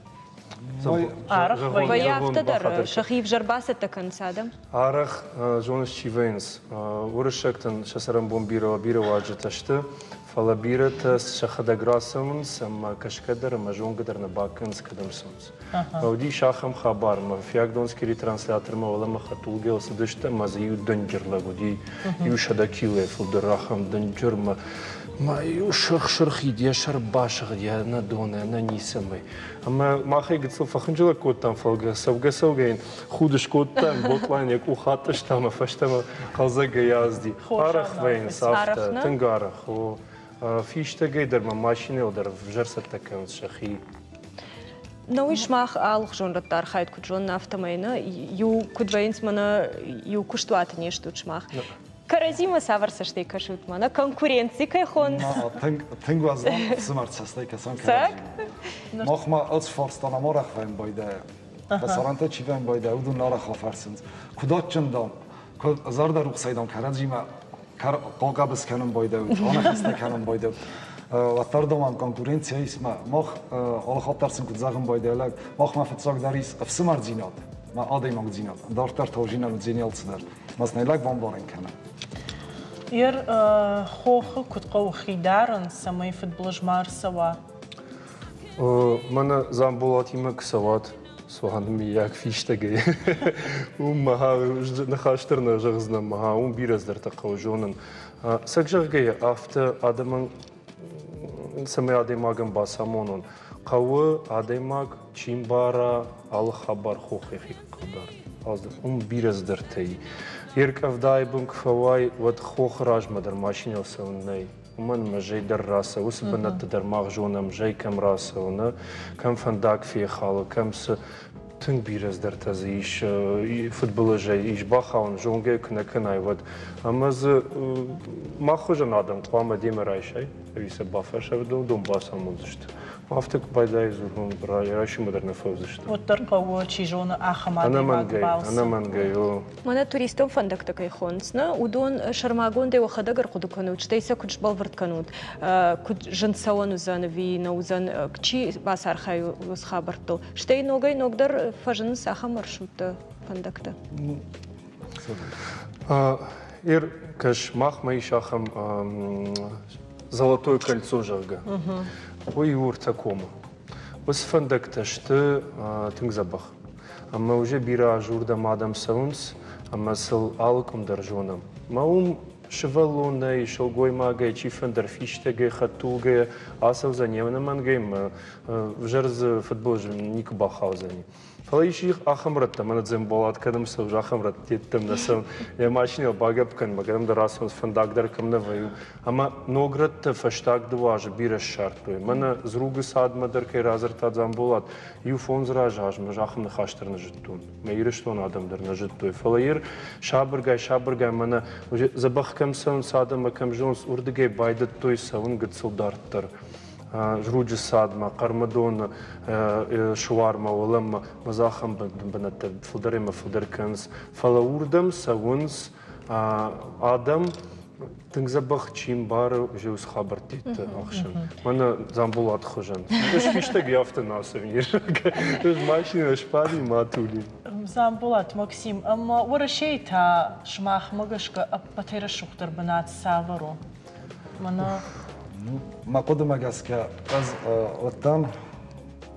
Арӕх вӕййы афтӕ дӕр, сӕхи ӕвзӕр бацӕттӕ кӕнынц адӕм. Арӕх, зоныс, чи вӕййынц? Уырыссӕгтӕн сӕ цӕрӕнбон бирӕ бирӕ уазджытӕ сты, фӕлӕ бирӕтӕ сӕхӕдӕг рацӕуынц ӕмӕ кӕсгӕ дӕр ӕмӕ зонгӕ дӕр нӕ бакӕнынц, кӕдӕм цӕуынц. Уыдис ахӕм хабар, ӕмӕ Фиагдонский ретранслятормӕ уӕлӕмӕ хӕдтулгӕйыл цыдысты ӕмӕ дзы иу дынджыр лӕг уыди, 100 килойӕ фылдӕр ахӕм дынджыр мӕ ма иу сырх-сырхид, йӕ сӕр басыгъд, йӕ ӕнӕ дон, ӕнӕ ницӕмӕй. Ӕмӕ махӕй гыццыл фӕхынджылӕг кодтам, фӕлӕ цӕугӕ-цӕугӕ йын худ скодтам, ботлайӕн йӕ къух атъыста ӕмӕ фӕстӕмӕ хъӕлдзӕгӕй азди. Арӕх вӕййынц афтӕ, тынг арӕх. Фистӕгӕй дӕр ма машинӕйыл дӕр ӕвзӕр цӕттӕ кӕнынц сӕхи. Нӕ уый сымах алыхуызон рӕтты архайд куыд зонын, афтӕмӕй нӕ иу куыд вӕййынц мӕнӕ иу куыстуаты не стут сымах. Кӕрӕдзимӕ цавӕр цӕстӕй кӕсут мӕнӕ конкуренци кӕй хонынц? Тынг уӕздан ӕфсымӕр цӕстӕй кӕсӕм кӕрӕдзимӕ. Мах ма ӕз фарстан ӕмарӕх вӕййын байдайа. Фӕсарӕнтӕ чи вӕййын байдайа, уыдон арӕх афӕрсынц. Куыд адджын дам, куыд зӕрдӕрухсӕй дам кӕрӕдзимӕ хъӕбыс кӕнын байдайут, аныхӕстӕ кӕнын байдайут. Уӕддӕр домӕм конкуренцийӕ ис мӕ мах алыхатт дӕр сын куыд зӕгъын байдайа лӕг, махмӕ фыццагдӕр ис ӕфсымӕрдзинад, мӕ адӕймагдзинад, дарддӕр та уызинӕн уыдзӕни алцыдӕр. Мӕ сын лӕг бамбарын кӕны. Ер хохы куыд хъӕуы хи дарын, цӕмӕй фыдбылыз ма ӕрцӕуа? Мӕнӕ Дзамболатимӕ куы цӕуат, цуаны миййаг фистӕгӕй, уым мӕ ныхас дӕр нӕ зӕгъдзынӕн, мӕ уым бирӕ цыдӕртӕ хъӕуы зонын. Цӕг зӕгъгӕйӕ, афтӕ адӕмӕн, цӕмӕй адӕймагӕн бацамонон, хъӕуы адӕймаг чи мбара, алы хабар хохӕй хи хъӕуы Уым бирӕ цыдӕртӕ и. Йе ркъӕвдайы бын куы фӕуай, уӕд хохы размӕ дӕр машинӕйыл цӕуын нӕй. Уымӕн ӕмӕ зӕй дӕр рацӕуы. Уыцы бынӕтты дӕр мах зонӕм, зӕй кӕм рацӕуы, нӕ? Кӕм фӕндаг фехӕлы, кӕм цы. Тынг бирӕ цыдӕртӕ дзы ис фыдбылызӕй ис бахауын, зонгӕ куы нӕ кӕнай, уӕд. Ӕмӕ дзы мах хуызӕн адӕм хъуамӕ демӕ райсай, ӕви сӕ бафӕрсай, уыдон бацамондзысты. Афтӕ куы байдайы дзурын, райсоммӕ дӕр нӕ фӕуыдзысты. Уӕддӕр хъӕуы, чи зоны, ахӕм адӕймаг балцы. Ӕнӕмӕнгӕй, о. Мӕнӕ туристон фӕндӕгтӕ кӕй хонынц, нӕ, уыдон сӕрмагондӕй уӕхӕдӕг ӕрхъуыды кӕнут, стӕй сӕ куыд сбӕлвырд кӕнут, куыд зын цӕуӕн уыдзӕн ӕви нӕ уыдзӕн, чи бацархайы уыцы хабӕрттыл. Стӕй ногӕй-ногдӕр фӕзынынц ахӕм маршруттӕ, фӕндӕгтӕ. Ир, кӕс, махмӕ ис ахӕм Золотое кольцо, зӕгъгӕ. Уый у ӕртӕ комы. Уыцы фӕндӕгтӕ сты тынг дзӕбӕх. Ӕмӕ уже бирӕ азы уырдӕм адӕм цӕуынц, ӕмӕ сыл алы къуым дӕр зонӕм. Мӕ уым сывӕллонӕй, сылгоймагӕй, чифӕндӕр фистӕгӕй, хӕдтулгӕйӕ ацӕудзӕни ӕнӕмӕнгӕй ӕмӕ ӕвзӕр дзы фыдбылыз никуы бахаудзӕни. Фӕлӕ ис ахӕм рӕттӕ, мӕнӕ Дземболат кӕдӕм цӕуы, ахӕм рӕттӕм нӕ цӕуын. Йӕ машинӕйыл багӕпп кӕн, мӕ кӕдӕмдӕр рацӕуынц, фӕндаг дӕр кӕм нӕ вӕййы. Ӕмӕ ног рӕттӕ фӕстаг дыууӕ азы бирӕ ссардтой. Мӕнӕ Зругы цадмӕ дӕр кӕй радзырдта Дзамболат, иу фондз разы азмӕ ахӕм ныхас дӕр нӕ зыдтон. Мӕ Ирыстоны адӕм дӕр нӕ зыдтой. Фӕлӕ ир сабыргай-сабыргай мӕнӕ дзӕбӕх кӕм цӕуынц адӕм ӕмӕ кӕм зонынц, уырдыгӕй байдыдтой цӕуын гыццыл дарддӕр. Зруджы цадмӕ, Хъӕрмӕдоны суармӕ, уӕлӕмӕ мӕ бынӕттӕ фылдӕр ӕмӕ фылдӕр кӕнынц. Фӕлӕ уырдӕм цӕуынц адӕм тынг дзӕбӕх чи мбары, уыцы хабӕртты ӕхсӕн. Мӕнӕ Дзамболаты хуызӕн. Ӕз фистӕг афтӕ нӕ ацӕуин. Ӕз машинӕ сбадин ма тулин. Дзамболат, Максим, ӕмӕ Уӕрӕсейы та сымахмӕ гӕсгӕ ӕппӕтӕй рӕсугъддӕр бынат цавӕр у? Мӕнӕ Мӕ хъуыдымӕ гӕсгӕ, ӕз уыдтӕн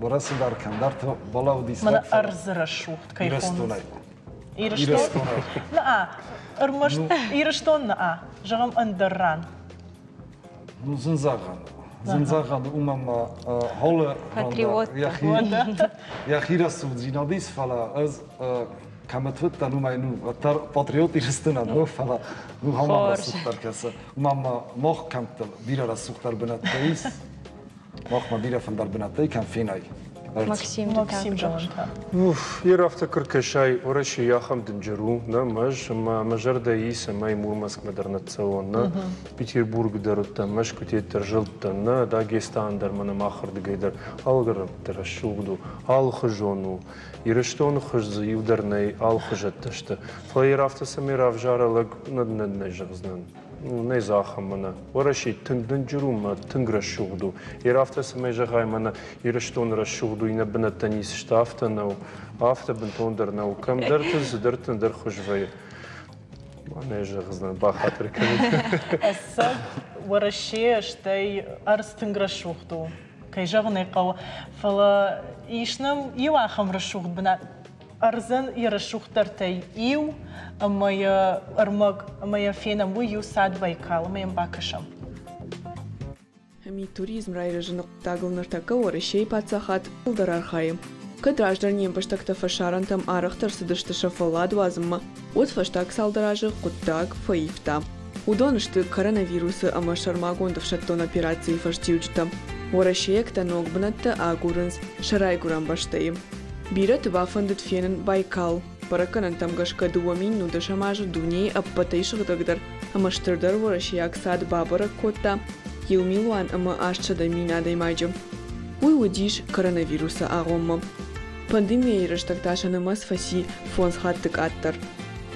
Уӕрӕсе дӕр кӕмдӕрты балӕудис. Мӕнӕ ӕрдзы рӕсугъд кӕй хонынц. Ирыстонӕй. Наа, ӕрмӕст Ирыстон наа, зӕгъӕм, ӕндӕр ран. Ну, зын зӕгъӕн. Зын зӕгъӕн, уымӕн ма холы йӕхи рӕсугъддзинад ис, фӕлӕ ӕз кӕмӕт уыдтӕн, уымӕй ну, уӕддӕр патриот Ирыстонӕн, фӕлӕ ну, хаман рӕсугъддӕр кӕсы. Уымӕн ма мах кӕмтты бирӕ рӕсугъддӕр бынӕттӕ ис. Махмӕ бирӕ фылдӕр бынӕттӕ кӕм фенай. Максим, Максим зӕгъын Уф, йе афтӕ куы ркӕсай, Уӕрӕсейы ахӕм дынджыр у, нӕ мӕз, ӕмӕ мӕ зӕрдӕ и, цӕмӕй Мурманскмӕ дӕр ныццӕуон, нӕ Петербург дӕр уыдтӕн, Мӕскуытӕ дӕр зылдтӕн, нӕ Дагестан дӕр мӕнӕ махырдыгӕй дӕр алыгӕрӕтты рӕсугъд у, алыхуызон у. Ирыстоны хуыз дзы иу дӕр нӕй, алыхуызӕттӕ сты. Фӕлӕ йӕ афтӕ цӕмӕй равзара лӕг, нӕ нӕ зӕгъдзынӕн. Нӕ зӕгъӕм мӕнӕ. Уӕрӕсе тынг дынджыр у мӕ тынг рӕсугъд у. Йе афтӕ цӕмӕй зӕгъай мӕнӕ Ирыстоны рӕсугъд у, иннӕ бынӕттӕ ницы сты, афтӕ нӕу. Афтӕ бынтондӕр нӕу. Кӕмдӕрты цыдӕрты ӕндӕр хуыз вӕййы. Нӕ зӕгъдзынӕн, бахатыр кӕнут. Ӕцӕг Уӕрӕсе стӕй ӕрдз тынг рӕсугъд у. Кӕй зӕгъын ӕй хъӕуы, фӕлӕ ис нӕм иу ахӕм рӕсугъд бынат, ӕрдзӕн йӕ рӕсугъддӕртӕй иу ӕмӕ йӕ ӕрмӕг ӕмӕ йӕ фенӕм, уый иу цад Байкал ӕмӕ йӕм бакӕсӕм. Мидтуризм райрӕзыны хъуыддагыл ныртӕккӕ Уӕрӕсейы паддзахад фылдӕр архайы. Кӕд раздӕр не мбӕстӕгтӕ фӕсарӕнтӕм арӕхдӕр цыдысты сӕ фӕллад уадзынмӕ, уӕд фӕстаг цалдӕр азы хъуыддаг фӕивта. Уыдон сты коронавирусы ӕмӕ сӕрмагонд ӕфсӕддон операцийы фӕстиуджытӕ. Уӕрӕсейӕгтӕ ног бынӕттӕ агурынц сӕ райгуырӕн бӕстӕйы. Бирӕты бафӕндыд фенын Байкал. Бӕрӕггӕнӕнтӕм гӕсгӕ 2010 азы дунейы ӕппӕтӕй сыгъдӕгдӕр ӕмӕ стырдӕр уӕрӕсейаг цад бабӕрӕг кодта 1 800 000 адӕймаджы. Уый уыдис коронавирусы агъоммӕ. Пандемийӕйы рӕстӕг та сӕ нымӕц фӕци фондз хатты къаддӕр.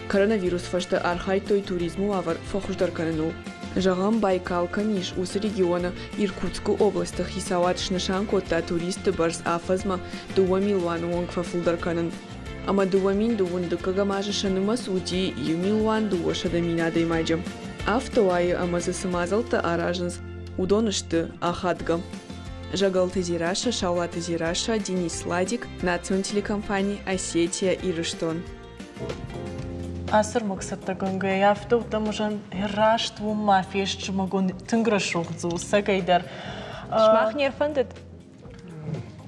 Коронавирус фӕстӕ архайдтой туризмы уавӕр фӕхуыздӕр кӕныныл. Зӕгъӕм, Байкал кӕм ис, уыцы регионы Иркутскы областы хицауад снысан кодта туристты бӕрц афӕдзмӕ 2 милуаны онг фӕфылдӕр кӕнын. Ӕмӕ 2021 азы сӕ нымӕц уыди 1 200 000 адӕймаджы. Афтӕ уайы ӕмӕ дзы цы мадзӕлттӕ аразынц, уыдон сты ахадгӕ. Зӕгӕлты Дзерассӕ, Саулаты Дзерассӕ, Денис Ладик, национ телекомпани «Осетия, Ирыстон». Ацы ӕрмӕг цӕттӕгӕнгӕйӕ афтӕ уыдтӕн ӕмӕ раст уым ма фест зымӕгон тынг рӕсугъд дзы у цӕгӕйдӕр. Сымах не рфӕндыд?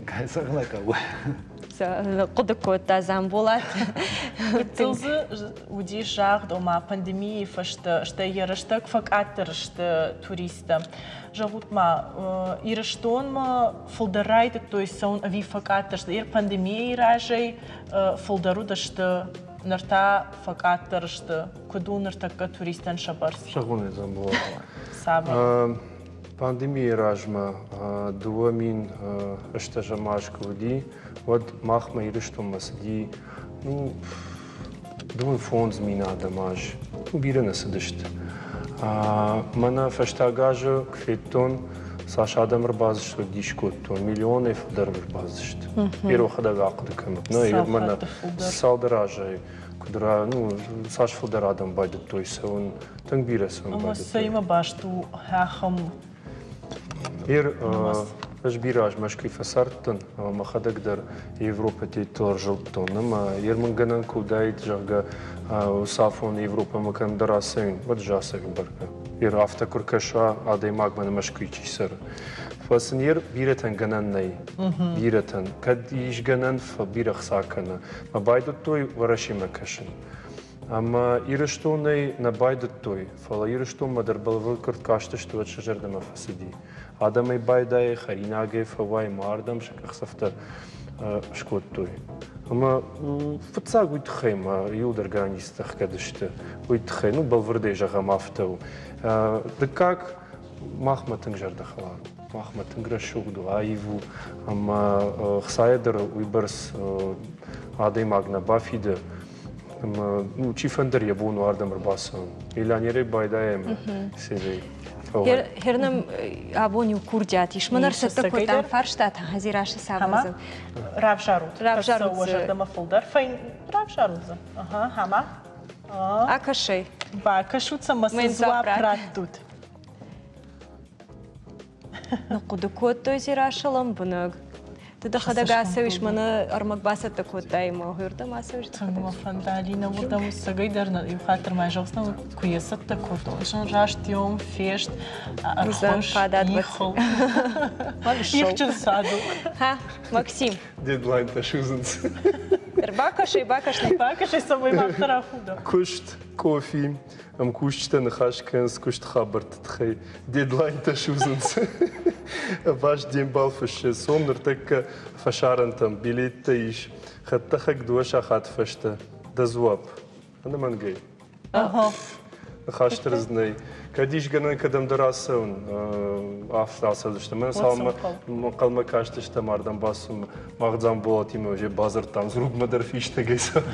Кӕй зӕгъын ӕй хъӕуы. Хъуыды кодта Дзамболат. Гыццыл дзы уыдис загъд, ома пандемийы фӕстӕ, стӕй йӕ рӕстӕг фӕкъаддӕр сты туристтӕ. Зӕгъут-ма, Ирыстонмӕ фылдӕр райдыдтой цӕуын ӕви фӕкъаддӕр сты? Ир пандемийы разӕй фылдӕр уыдысты, ныр та фӕкъаддӕр сты. Куыд у ныртӕккӕ туристтӕн сӕ бӕрц? Зӕгъон ӕй, Дзамболат. Цавӕр? Пандемийы размӕ 2008 аз куы уыди, уӕд махмӕ Ирыстонмӕ цыди ну, 25 000 адӕм аз. Ну, бирӕ нӕ цыдысты. Мӕнӕ фӕстаг азы куы федтон, цас адӕм ӕрбацыдысты, уӕд дис кодтон. Миллионӕй фылдӕр ӕрбацыдысты. Йӕхӕдӕг ахъуыды кӕнут. Нӕ, мӕнӕ цалдӕр азӕй куыд ну, цас фылдӕр адӕм байдыдтой цӕуын, тынг бирӕ цӕуын байдыдтой. Цӕимӕ баст у ахӕм Ир ӕз бирӕ аз Мӕскуыйы фӕцардтӕн, ӕмӕ мӕхӕдӕг дӕр Европӕтӕй ӕрзылдтон. Ӕмӕ ермынгӕнӕн куы уыдаид, зӕгъгӕ, уыцы афон Европӕмӕ кӕмдӕр ацӕуин, уӕд ӕз ацӕуин бӕргӕ. Ир афтӕ куы ркӕса адӕймагмӕ Мӕскуыйы чи цӕры. Фӕлӕ сын ер бирӕтӕн гӕнӕн нӕй. Бирӕтӕн. Кӕд ис гӕнӕн, бирӕ хца кӕны. Мӕ байдыдтой Уӕрӕсемӕ кӕсын. Ӕмӕ Ирыстонӕй нӕ байдыдтой, фӕлӕ Ирыстонмӕ дӕр бӕлвырд куы ркастысты, уӕд сӕ зӕрдӕмӕ фӕцыди. Адӕмӕй байдайы, хӕринагӕй фӕуай, ма ардӕм сӕ къахдзӕфтӕ скодтой. Ӕмӕ фыццаг уый тыххӕй ма иуылдӕр границӕтӕ ӕхгӕд сты. Уый тыххӕй, ну, бӕлвырдӕй зӕгъӕм, афтӕ у. Дыккаг, махмӕ тынг зӕрдӕхӕлар у. Махмӕ тынг рӕсугъд у, аив у, ӕмӕ хцайӕ дӕр уыйбӕрц адӕймаг нӕ бафиды. Ӕмӕ ну, чи фӕндыр йӕ бон у ардӕм ӕрбацӕуын. Миллионерӕй байдайӕм серей. Хернам абон иу курдиат ис. Мын ӕрцӕттӕ кодтам фарстатӕ Хазирашы цавӕр Равзарут. Равзарут уӕ зӕрдӕмӕ фылдӕр. Равзарут дзы. Ага, хама. Акӕсай. Бакӕсут сӕ мӕ сын дзуапп раттут. Ныхъхъуыды кодтой Дзерассӕ лӕмбынӕг. Ды дӕхӕдӕг ацӕуис, мӕнӕ ӕрмӕг бацӕттӕ кодтай ӕмӕ уырдӕм ацӕуис. Тынг мӕ фӕнды, Алинӕ, уырдӕм цӕгӕй дӕр иу хатт ма зӕгъдзынӕн, куы йӕ цӕттӕ кодтон, раст йом фест, ӕрхуыс, ихыл. Ихджын цадыл. Ха, Максим. Дедлайнтӕ судзынц. Ӕрбакӕсай, бакӕс. Бакӕсай, цӕмӕй ма афтӕ рахуда. Куыст, къофи, ӕмкусджытӕ ныхас кӕнынц куысты хабӕртты тыххӕй, дедлайнтӕ судзынц. Ӕваст де мбал фыссы, цом ныртӕккӕ фӕсарӕнтӕм, билеттӕ ис, хӕдтӕхӕг дыууӕ сахаты фӕстӕ. Дӕ дзуапп. Ӕнӕмӕнгӕй. Ныхас дӕр дзы нӕй. Кӕд ис гӕнӕн кӕдӕмдӕр ацӕуын, афтӕ ацӕудзыстӕм. Мӕн цалынмӕ ӕнхъӕлмӕ кастыстӕм ардӕм бацӕуынмӕ, мах Дзамболатимӕ уже бадзырдтам, Зругмӕ дӕр фистӕгӕй цӕуӕм,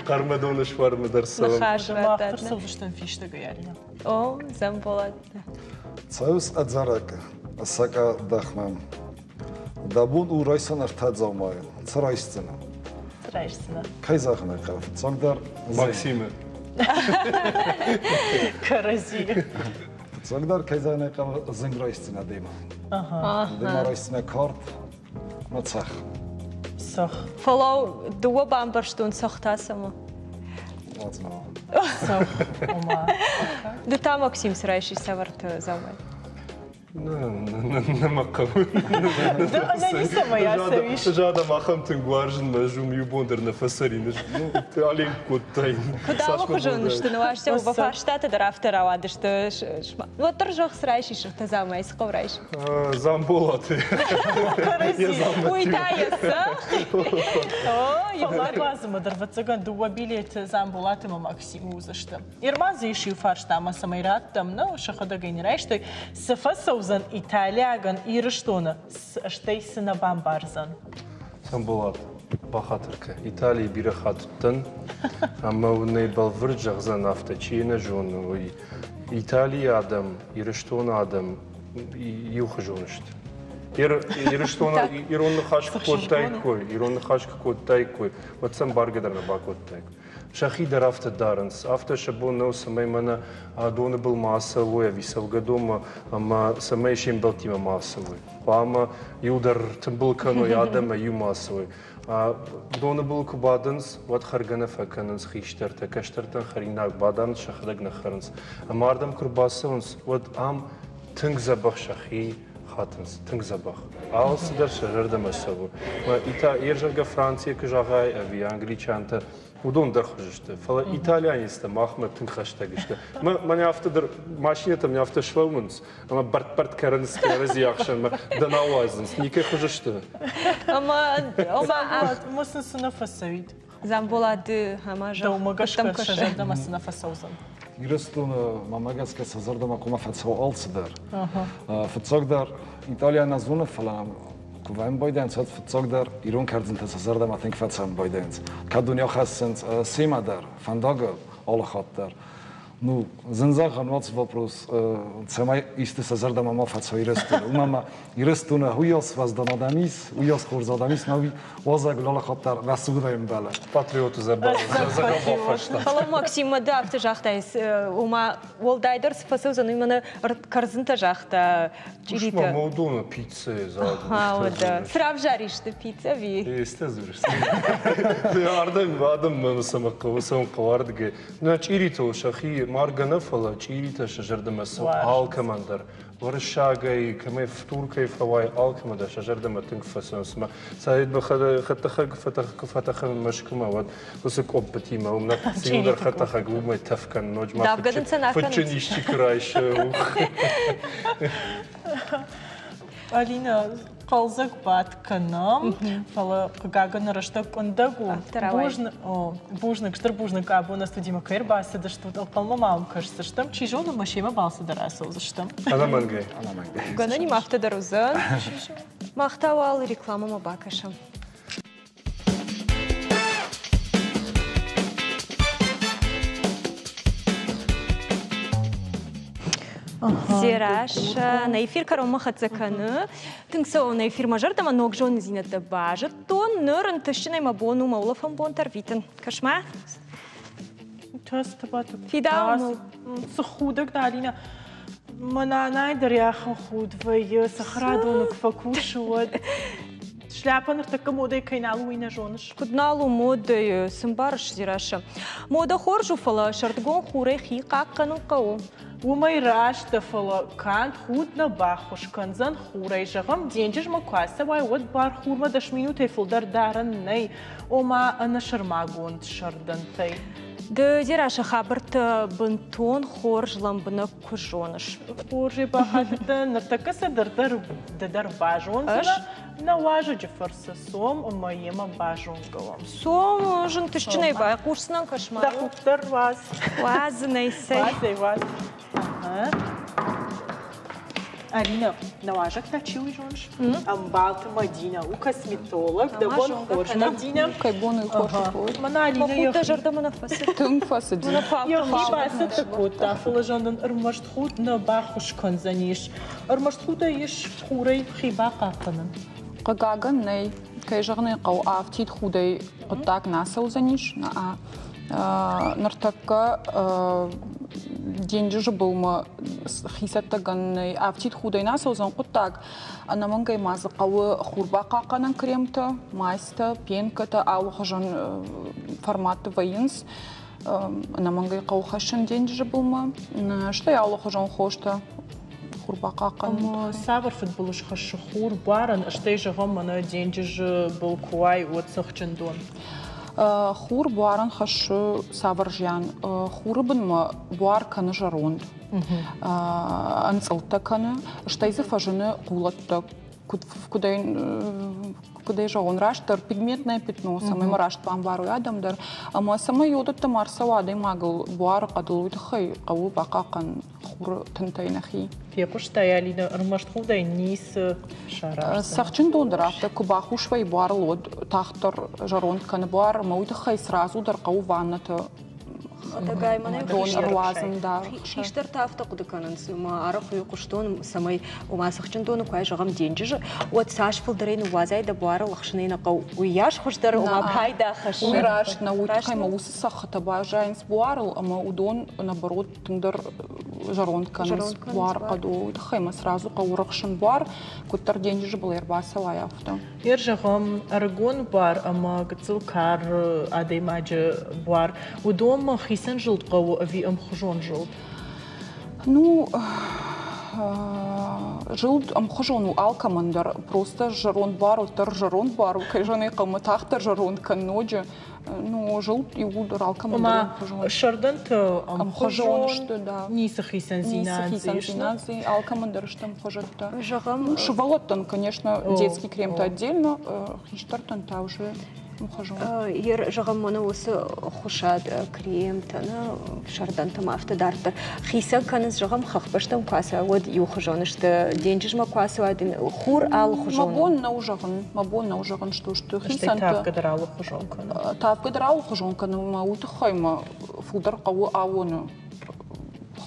Хъӕрмӕдоны суармӕ дӕр цӕуӕм. Мах дӕр цӕудзыстӕм фистӕгӕй, Алина. О, Дзамболат. Цӕуыс ӕдзӕрӕг сакъадахмӕ. Дӕ бон у райсӕн ӕртӕ дзаумайы. Цы райсдзынӕ? Цы райсдзынӕ? Кӕй зӕгъын ӕй хъӕуы, фыццагдӕр Максимы. Кӕрӕдзи. Фыццагдӕр, кӕй зӕгъын ӕй хъӕуы, зынг райсдзынӕ демӕ. Демӕ райсдзынӕ кард ӕмӕ цӕхх. Цӕхх. Фӕлӕу, дыууӕ бамбӕрстон цӕхх та цӕмӕ? Цӕхх, ома. Ды та, Максим, цы райсис цавӕрты дзаумайы? Нӕ мӕ хъӕуы. Ды ӕнӕницӕмӕй ацӕуис. Ӕз адӕм ахӕм тынг уарзын, мӕ ӕз уым иу бон дӕр нӕ фӕцӕрин. Аленк кодтаин. Куыд алыхуызон сты ныуазтӕ, фарстатӕ дӕр афтӕ рауадысты. Уӕддӕр зӕгъ, цы райсис ӕртӕ цы хъӕу райс? Дзамболаты. Уый та йӕ цӕхх. Фӕлладуадзынмӕ дӕр, ӕвӕццӕгӕн, дыууӕ билеты Дзамболаты ӕмӕ Максимы уыдзысты. Ирма дзы ис иу фарста ӕмӕ цӕмӕй раттӕм, нӕ сӕхӕдӕг ӕй не райстой, цы фӕцӕудзӕн италиагӕн Ирыстоны, стӕй цы нӕ бамбардзӕн? Дзамболат, бахатыр кӕ, Италийы бирӕ хатт уыдтӕн, ӕмӕ уын ӕй бӕлвырд зӕгъдзӕн афтӕ, чи нӕ зоны, уый. Италийы адӕм, Ирыстоны адӕм иухуызон сты. Ирыстоны ирон ныхас куы кодтаиккой, ирон ныхас куы кодтаиккой, уӕд сӕм баргӕ дӕр нӕ бакодтаиккой. Сӕхи дӕр афтӕ дарынц. Афтӕ сӕ бон нӕу, цӕмӕй мӕнӕ доны был ма ацӕуой ӕви цӕугӕдонмӕ ӕмӕ цӕмӕй се мбӕлттимӕ ма ацӕуой. Хъуамӕ иу дӕр тымбыл кӕной адӕмӕй, иумӕ ацӕуой. Доны был куы бадынц, уӕд хӕргӕ нӕ фӕкӕнынц хистӕртӕ, кӕстӕртӕн хӕринаг бадарынц, сӕхӕдӕг нӕ хӕрынц. Ӕмӕ ардӕм куы рбацӕуынц, уӕд ам тынг дзӕбӕх сӕхи хатынц, тынг дзӕбӕх. Алцыдӕр сӕ зӕрдӕмӕ цӕуы. Ита, ӕрзӕгъгӕ Францийӕ куы зӕгъай ӕви англичантӕ, уыдон дӕр хуыз сты. Фӕлӕ итальянецтӕ махмӕ тынг хӕстӕг сты. Мӕнӕ афтӕ дӕр машинӕтӕ мӕ афтӕ слӕууынц, ӕмӕ бӕртт-бӕртт кӕрынц кӕрӕдзи ӕхсӕнмӕ, дӕ нал уадзынц, никӕй хуыз сты. Ӕмӕ ӕмӕ сын цы нӕ фӕцӕуид? Дзамболаты ӕмӕ Дӕумӕ гӕсгӕ сӕ зӕрдӕмӕ цы нӕ фӕцӕудзӕн? Ирыстоны мӕмӕ гӕсгӕ сӕ зӕрдӕмӕ хъуамӕ фӕцӕуа алцыдӕр. Фыццагдӕр Италийӕ нӕ зоны, фӕлӕ куы вӕййӕм байдайынц, уӕд фыццагдӕр ирон кӕрдзынтӕ сӕ зӕрдӕмӕ тынг фӕцӕуын байдайынц. Кӕд уын ахӕссынц семӕ дӕр, фӕндагыл алы хатт дӕр. Ну, зын зӕгъӕн уац вопрос, цӕмӕй исты сӕ зӕрдӕмӕ ма фӕцӕуа Ирыстоны. Уымӕ ма Ирыстоны уыйас уӕздан адӕм ис, уыйас хорз адӕм ис, мӕ уый уазӕгыл алы хатт дӕр рӕсугъдӕй ӕмбӕлы. Патриоты дзӕбӕх бафарста. Фӕлӕ Максим, ды афтӕ загътай, ома уӕлдайдӕр цы фӕцӕудзӕн, уый мӕнӕ кӕрдзынтӕ загъта, чъиритӕ. Ма уыдоны пиццӕйы зад. Цы равзарис ты пиццӕ ӕви? Исты дзурыс. Ардӕм адӕм мӕ цӕмӕ хъӕуы, цӕуын хъӕуы ардыгӕй. Нӕ чъиритыл сӕхи маргӕ нӕ, фӕлӕ чъиритӕ сӕ зӕрдӕмӕ цӕуы алкӕмӕн дӕр. Уырыссагӕй, кӕмӕй Туркӕй фӕуай, алкӕмӕ дӕр сӕ зӕрдӕмӕ тынг фӕцӕуынц. Мӕ цайд хӕдтӕхӕг куы фӕтӕхӕм Мӕскуымӕ, уӕд уыцы къоппытимӕ уым нӕ циудӕр хӕдтӕхӕг уымӕй тӕф кӕны, ноджы ма фыдджын исчи куы райсы. Алина, хъӕлдзӕг бадт кӕнӕм, фӕлӕ хъыгагӕн рӕстӕг къуындӕг у. Бузныг, стыр бузныг абон нӕ студимӕ кӕй ӕрбацыдыстут, ӕнхъӕлмӕ ма уӕм кӕсдзыстӕм. Чи зоны, мӕ семӕ балцы дӕр ацӕудзыстӕм. Ӕнӕмӕнгӕй. Гӕнӕн афтӕ дӕр уыдзӕн. Мах та уал рекламӕмӕ бакӕсӕм. Дзерассӕ, нӕ эфир кӕронмӕ хӕццӕ кӕны. Тынг цӕуы нӕ эфирмӕ зӕрдӕмӕ ног зонындзинӕдтӕ базыдтон. Ныр ӕнтыстджынӕй мӕ бон у мӕ улӕфӕн бонтӕ ӕрвитын. Кӕс-ма. Фидауы Цы худӕг дӕ, Алинӕ. Мӕ нанайы дӕр йӕхи худ вӕййы, цӕхӕрадоны куы фӕкусы, уӕд. Шляпа ныртӕккӕ модӕй кӕй нал у, уый нӕ зоныс? Куыд нал у модӕй, цы мбарыс, Дзерассӕ? Модӕ хорз у, фӕлӕ сӕрдыгон хурӕй хи хъахъхъӕнын хъӕуы. Уымӕй раст дӕ, фӕлӕ канд худ нӕ баххуыс кӕндзӕн хурӕй. Зӕгъӕм, денджызмӕ куы ацӕуай, уӕд бар хурмӕ 10 минутӕй фылдӕр дарӕн нӕй, ома ӕнӕсӕрмагонд сӕрдӕнтӕй. Ды, Дзерассӕ, хабӕрттӕ бынтон хорз лӕмбынӕг куы зоныс. Хорзӕй бахатыдтӕ, ныртӕккӕ сӕ дӕр ды дӕр базондзынӕ. Нӕ уазӕджы фӕрцы цом ӕмӕ йемӕ базонгӕ уӕм. Цом, зынтысджынӕй байхъусдзынӕн, кӕс-ма. Дӕ худ дӕр уадз. Уадзынӕй цӕй. Уадзӕй, уадз. Алина, нӕ уазӕг та чи уый зоныс? Ӕмбалты Мадинӕ у косметолог. Дӕ бон хорз, Мадинӕ. Кӕй бон у хорз хорз. Мӕнӕ Алинӕ Мӕ худ дӕ зӕрдӕмӕ нӕ фӕцыд? Тынг фӕцыди. Йӕхи бацӕттӕ кодта, фӕлӕ зӕгъын ӕрмӕст худ нӕ баххуыс кӕндзӕнис. Ӕрмӕст худӕй ис хурӕй хи бахъахъхъӕнын. Хъыгагӕн, нӕй. Кӕй зӕгъын ӕй хъӕуы, афтид худӕй хъуыддаг нӕ ацӕудзӕнис. Ныртӕккӕ денджызы былмӕ хицӕттӕгӕнӕй афтид худӕй нӕ ацӕудзӕн хъуыддаг. Ӕнӕмӕнгӕй ма дзы хъӕуы хурбахъахъхъӕнӕн кремтӕ, мазьтӕ, пенкӕтӕ алыхуызон форматты вӕййынц. Ӕнӕмӕнгӕй хъӕуы хӕссын денджызы былмӕ, стӕй алыхуызон хостӕ хур бахъахъхъӕнын. Ӕмӕ цавӕр фыдбылыз хӕссы хур буарӕн, стӕй зӕгъӕм, мӕнӕ денджызы был куы уай, уӕд цӕхджын дон? Хур буарӕн хӕссы цавӕр зиан? Хуры бынмӕ буар кӕны зӕронд, ӕнцъылдтӕ кӕны, стӕй дзы фӕзыны хъулӕттӕ, куыдӕй зӕгъон, растдӕр пигментное пятно, цӕмӕй мӕ раст бамбарой адӕм дӕр. Ӕмӕ цӕмӕй йодӕттӕ ма рцӕуа адӕймагыл буары хъӕдыл, уый тыххӕй хъӕуы бахъахъхъӕнын хуры тынтӕй нӕхи. Фехъуыстай, Алинӕ, ӕрмӕст худӕй ницы сараздзӕн. Цӕхджын дон дӕр афтӕ куы бахус вӕййы буарыл, уӕд тагъддӕр зӕронд кӕны буар, ӕмӕ уый тыххӕй сразу дӕр хъӕуы ваннӕты. Хӕдӕгай, мӕнӕ дон ӕруадзын дӕр. Хистӕртӕ афтӕ хъуыды кӕнынц, ӕмӕ арӕх уый хъуыстон, цӕмӕй ома цӕхджын доны куы зӕгъӕм денджызы, уӕд цас фылдӕрӕй ныууадзай дӕ буарыл ӕхсынӕй нӕ хъӕуы, уыйас хуыздӕр ома пайда хӕссы. Уый раст нӕ, уый тыххӕй ма уыцы цӕххытӕ баззайынц буарыл ӕмӕ уыдон наоборот тынгдӕр зӕронд кӕнынц буар хъӕд. Уый тыххӕй ма сразу хъӕуы рыхсын буар, куыддӕр денджызы был ӕрбацӕуай, афтӕ. Йер зӕгъӕм, ӕрыгон буар ӕмӕ гыццыл кар адӕймаджы буар, уыдонмӕ хицӕн зылд хъӕуы ӕви ӕмхуызон зылд? Ну, зылд ӕмхуызон у алкӕмӕн дӕр. Просто зӕронд буар уӕддӕр зӕронд буар у, кӕй зӕгъын ӕй хъӕуы, тагъддӕр зӕронд кӕн ноджы. Ну, зылд иууылдӕр алкӕмӕн дӕр ӕмхуызон. Сӕрдӕнты ӕмхуызон сты, да. Ницы хицӕндзинад Ницы хицӕндзинад алкӕмӕн дӕр сты ӕмхуызӕттӕ. Зӕгъӕм, сывӕллӕттӕн, конечно, детский крем-то отдельно, хистӕртӕн та уже ӕмхуызон. Зӕгъӕм, мӕнӕ уыцы хуысад кремтӕ, сӕрдӕнтӕм афтӕ дарддӕр хицӕн кӕнынц, зӕгъӕм, хӕхбӕстӕм куы ацӕуа, уӕд иухуызон сты, денджызмӕ куы ацӕуа, хур алыхуызон. Мӕ бон нӕу зӕгъын, мӕ бон нӕу зӕгъын, что сты хицӕнтӕ. Тавгӕ дӕр алыхуызон кӕны. Тавгӕ дӕр алыхуызон кӕны, ӕмӕ уый тыххӕй мӕ фылдӕр хъӕуы ауоны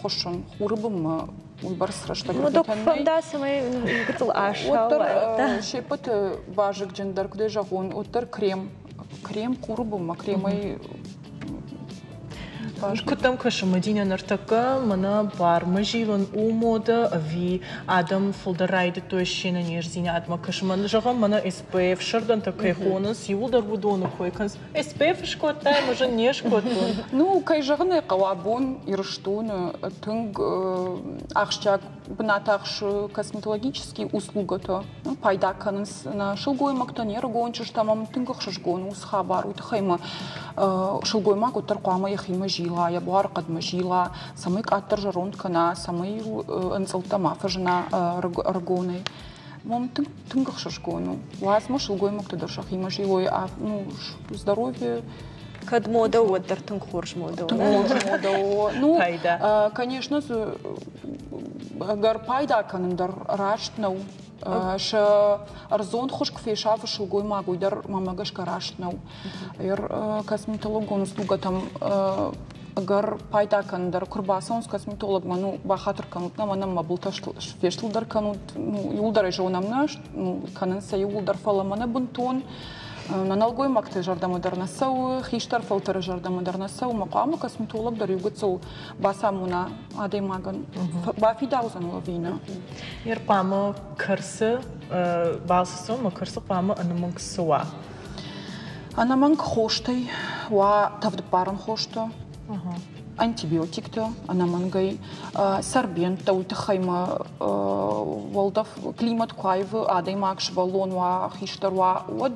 хуыссын хуры бынмӕ уыйбӕрц рӕстӕг. Ну, док фӕнда, цӕмӕй гыццыл Уӕддӕр се ппӕты вазыгджындӕр, куыдӕй зӕгъон, уӕддӕр крем. Крем хуры бынмӕ, кремӕй. Куыд дӕм кӕсы, Мадинӕ, ныртӕккӕ мӕнӕ бармӕ зилын у модӕ ӕви адӕм фылдӕр райдыдтой се нӕниздзинадмӕ кӕсын? Зӕгъӕм, мӕнӕ СПФ сӕрдӕнтӕ кӕй хонынц, иууылдӕр уыдоны кой кӕнынц. СПФ скодтай, ӕмӕ зын не скодтон. Ну, кӕй зӕгъын ӕй хъӕуы, абон Ирыстоны тынг ахсджиаг бынат ахсы косметологические услугӕтӕ. Пайда кӕнынц нӕ сылгоймӕгтӕ, не рыгон чызджытӕ ӕмӕ тынг ӕхсызгон у уыцы хабар. Уый тыххӕй ма сылгоймаг уӕддӕр хъуамӕ йӕхимӕ зила, йӕ буарыхъӕдмӕ зила, цӕмӕй къаддӕр зӕронд кӕна, цӕмӕй ӕнцъылдтӕ ма фӕзына ӕрыгонӕй. Мом тынг тынг ӕхсызгон у. Уадз ма сылгоймӕгтӕ дӕр сӕхимӕ зилой, ну, здоровье. Кӕд модӕ у, уӕддӕр тынг хорз модӕ у. Тынг хорз модӕ у. Ну, конечно, ӕгӕр пайда кӕнын дӕр раст нӕу. Сӕ ӕрдзон хуыз куы фесафы сылгоймаг, уый дӕр мӕнмӕ гӕсгӕ раст нӕу. Косметологон услугӕтӕм ӕгӕр пайда кӕнын дӕр куы рбацӕуынц косметологмӕ, ну, бахатыр кӕнут нӕ, мӕнӕн мӕ былтӕ фестылдӕр кӕнут, ну, иууылдӕр ӕй зонӕм нӕ, ну, кӕнынц сӕ иууылдӕр, фӕлӕ мӕнӕ бынтон нӕ нӕлгоймӕгты зӕрдӕмӕ дӕр нӕ цӕуы, хистӕр фӕлтӕры зӕрдӕмӕ дӕр нӕ цӕуы, мӕ хъуамӕ косметолог дӕр иугыццыл бацамона адӕймагӕн, бафидаудзӕн ыл ӕви нӕ. Ныр хъуамӕ кӕрцы балцы цӕуын, мӕ кӕрцы хъуамӕ ӕнӕмӕнг цы уа? Ӕнӕмӕнг хостӕй уа тӕвдбарӕн хостӕ, антибиотиктӕ ӕнӕмӕнгӕй, сорбенттӕ, уый тыххӕй ма уӕлдӕф климат куы аивы, адӕймаг сывӕллон уа, хистӕр уа, уӕд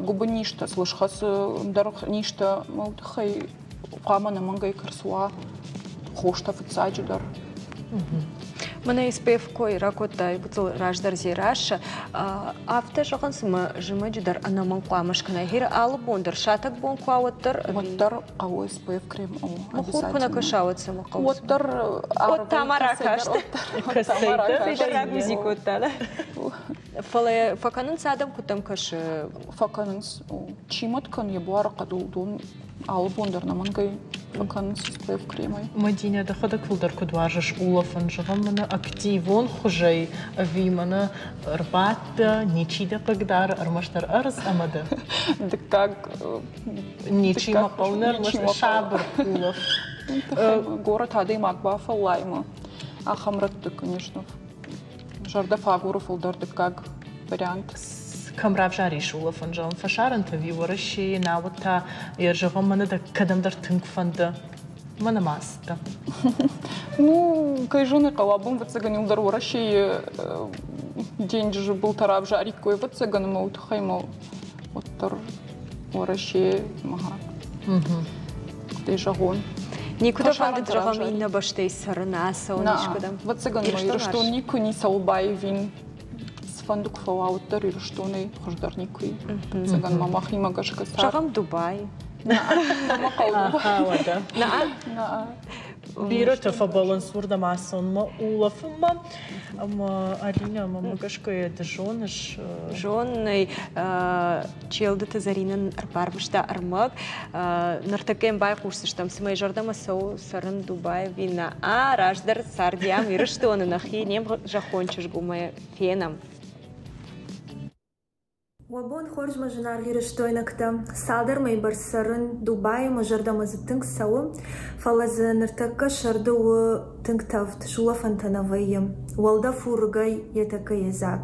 гуыбыннизтӕ сыл схӕцы, ӕндӕр низтӕ, уый тыххӕй хъуамӕ ӕнӕмӕнгӕй кӕрц уа хостӕ фыццаджыдӕр. Мӕнӕ СПФ кой ракодтай гыццыл раздӕр Дзерассӕ. Афтӕ зӕгъын, цыма зымӕджы дӕр ӕнӕмӕнг хъуамӕ скӕнай. Гъер алы бон дӕр сатӕг бон куы уа, уӕддӕр Уӕддӕр хъӕуы СПФ крем. Хур куы нӕ кӕса, уӕд цӕмӕ хъӕуы? Уӕддӕр Уӕд та ма ракаст. Рагузи кодта, да? Фӕлӕ фӕкӕнынц адӕм, куыд дӕм кӕсы? Фӕкӕнынц. Чи мӕт кӕны йӕ буары хъӕдыл, уыдон алы бон дӕр нӕмӕнгӕй фӕкӕнынц СПФ кремӕй. Мадинӕ, дӕхӕдӕг фылдӕр куыд уарзыс улӕфын? Зӕгъӕм, мӕнӕ активон хуызӕй ӕви мӕнӕ ӕрбадтӕ, ничи дӕ хъыгдары, ӕрмӕстдӕр ӕрдз ӕмӕ дӕ? Дыккаг Ничи мӕ хъӕуы, ӕрмӕст сабыр улӕфт. Горӕт адӕймаг бафӕллаймӕ. Ахӕм рӕтты, конечно, зӕрдӕ фӕагуры фылдӕр дыккаг вариант. Кӕм равзарис улӕфын, зӕгъӕм, фӕсарӕнты ӕви Уӕрӕсейы, науӕд та, йӕ зӕгъӕм, мӕнӕ дӕ кӕдӕмдӕр тынг фӕнды, мӕнӕ ма ацыдтӕ? Ну, кӕй зоны хъӕуы, абон, ӕвӕццӕгӕн, иуылдӕр Уӕрӕсейы денджызы былтӕ равзариккой, ӕвӕццӕгӕн, ӕмӕ уый тыххӕй мӕ уӕддӕр Уӕрӕсе, мӕ куыдӕй зӕгъон. Никуы дӕ фӕндыд, зӕгъӕм, иннӕ бӕстӕй цӕрын, ацӕуын искуыдӕм? Ӕвӕццӕгӕн, мӕ Ирыстон никуы ницӕуыл баивин. Цыфӕнды куы фӕуа, уӕддӕр Ирыстонӕй хуыздӕр никуы и. Ӕвӕццӕгӕн ма мӕхимӕ гӕсгӕ цард. Зӕгъӕм, Дубай. Нӕ, мӕ хъӕуы Дубай. Бирӕтӕ фӕбӕллынц уырдӕм ацӕуынмӕ, улӕфынмӕ. Ӕмӕ Алинӕ, мӕнмӕ гӕсгӕ йӕ ды зоныс. Зонын ӕй, Челдыты Зӕринӕ ӕрбарвыста ӕрмӕг. Ныртӕккӕ йӕм байхъусдзыстӕм, цымӕ йӕ зӕрдӕмӕ цӕуы цӕрын Дубайы ӕви нӕ. Раздӕр царди ам Ирыстоны, нӕхи не мзӕххон чызг у, мӕ фенӕм. Уӕ бон хорз, мӕ зынаргъ ирыстойнӕгтӕ! Цалдӕр мӕйы бӕрц цӕрын Дубайы, мӕ зӕрдӕмӕ дзы тынг цӕуы, фӕлӕ дзы ныртӕккӕ сӕрды у тынг тӕвд, сулӕфӕнтӕ нӕ вӕййы. Уӕлдӕф у рыгӕй йӕ тӕккӕ йедзаг.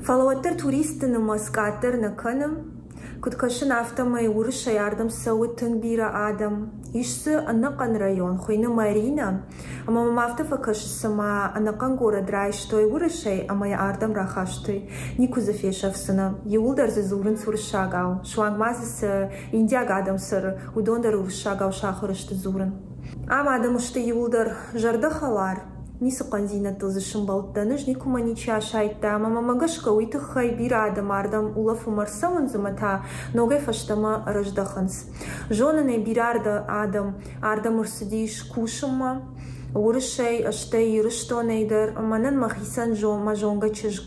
Фӕлӕ уӕддӕр туристты нымӕц къаддӕр нӕ кӕны. Куыд кӕсын, афтӕмӕй Уырысӕй ардӕм цӕуы тынг бирӕ адӕм. Ис дзы ӕнӕхъӕн район, хуыйны Маринӕ, Ӕмӕ мӕм афтӕ фӕкӕсы, цыма ӕнӕхъӕн горӕт райстой уырысӕй ӕмӕ йӕ ардӕм рахастой. Никуы дзы фесӕфдзынӕ. Иууылдӕр дзы дзурынц уырыссагау. Суанг ма дзы цы индиаг адӕм цӕры, уыдон дӕр уырыссагау сахуыр сты дзурын. Ам адӕм сты иууылдӕр зӕрдӕхӕлар, ницы хъӕндзинӕдтыл дзы сымбӕлдтӕн, ӕз никуы мӕ ничи асайдта ӕмӕ мӕм гӕсгӕ уый тыххӕй бирӕ адӕм ардӕм улӕфынмӕ ӕрцӕуынц ӕмӕ та ногӕй фӕстӕмӕ ӕрӕздӕхынц. Зонын ӕй, бирӕ адӕм ардӕм ӕрцыдис кусынмӕ, Уырысӕй, стӕй Ирыстонӕй дӕр. Мӕнӕн мӕхицӕн мӕ зонгӕ чызг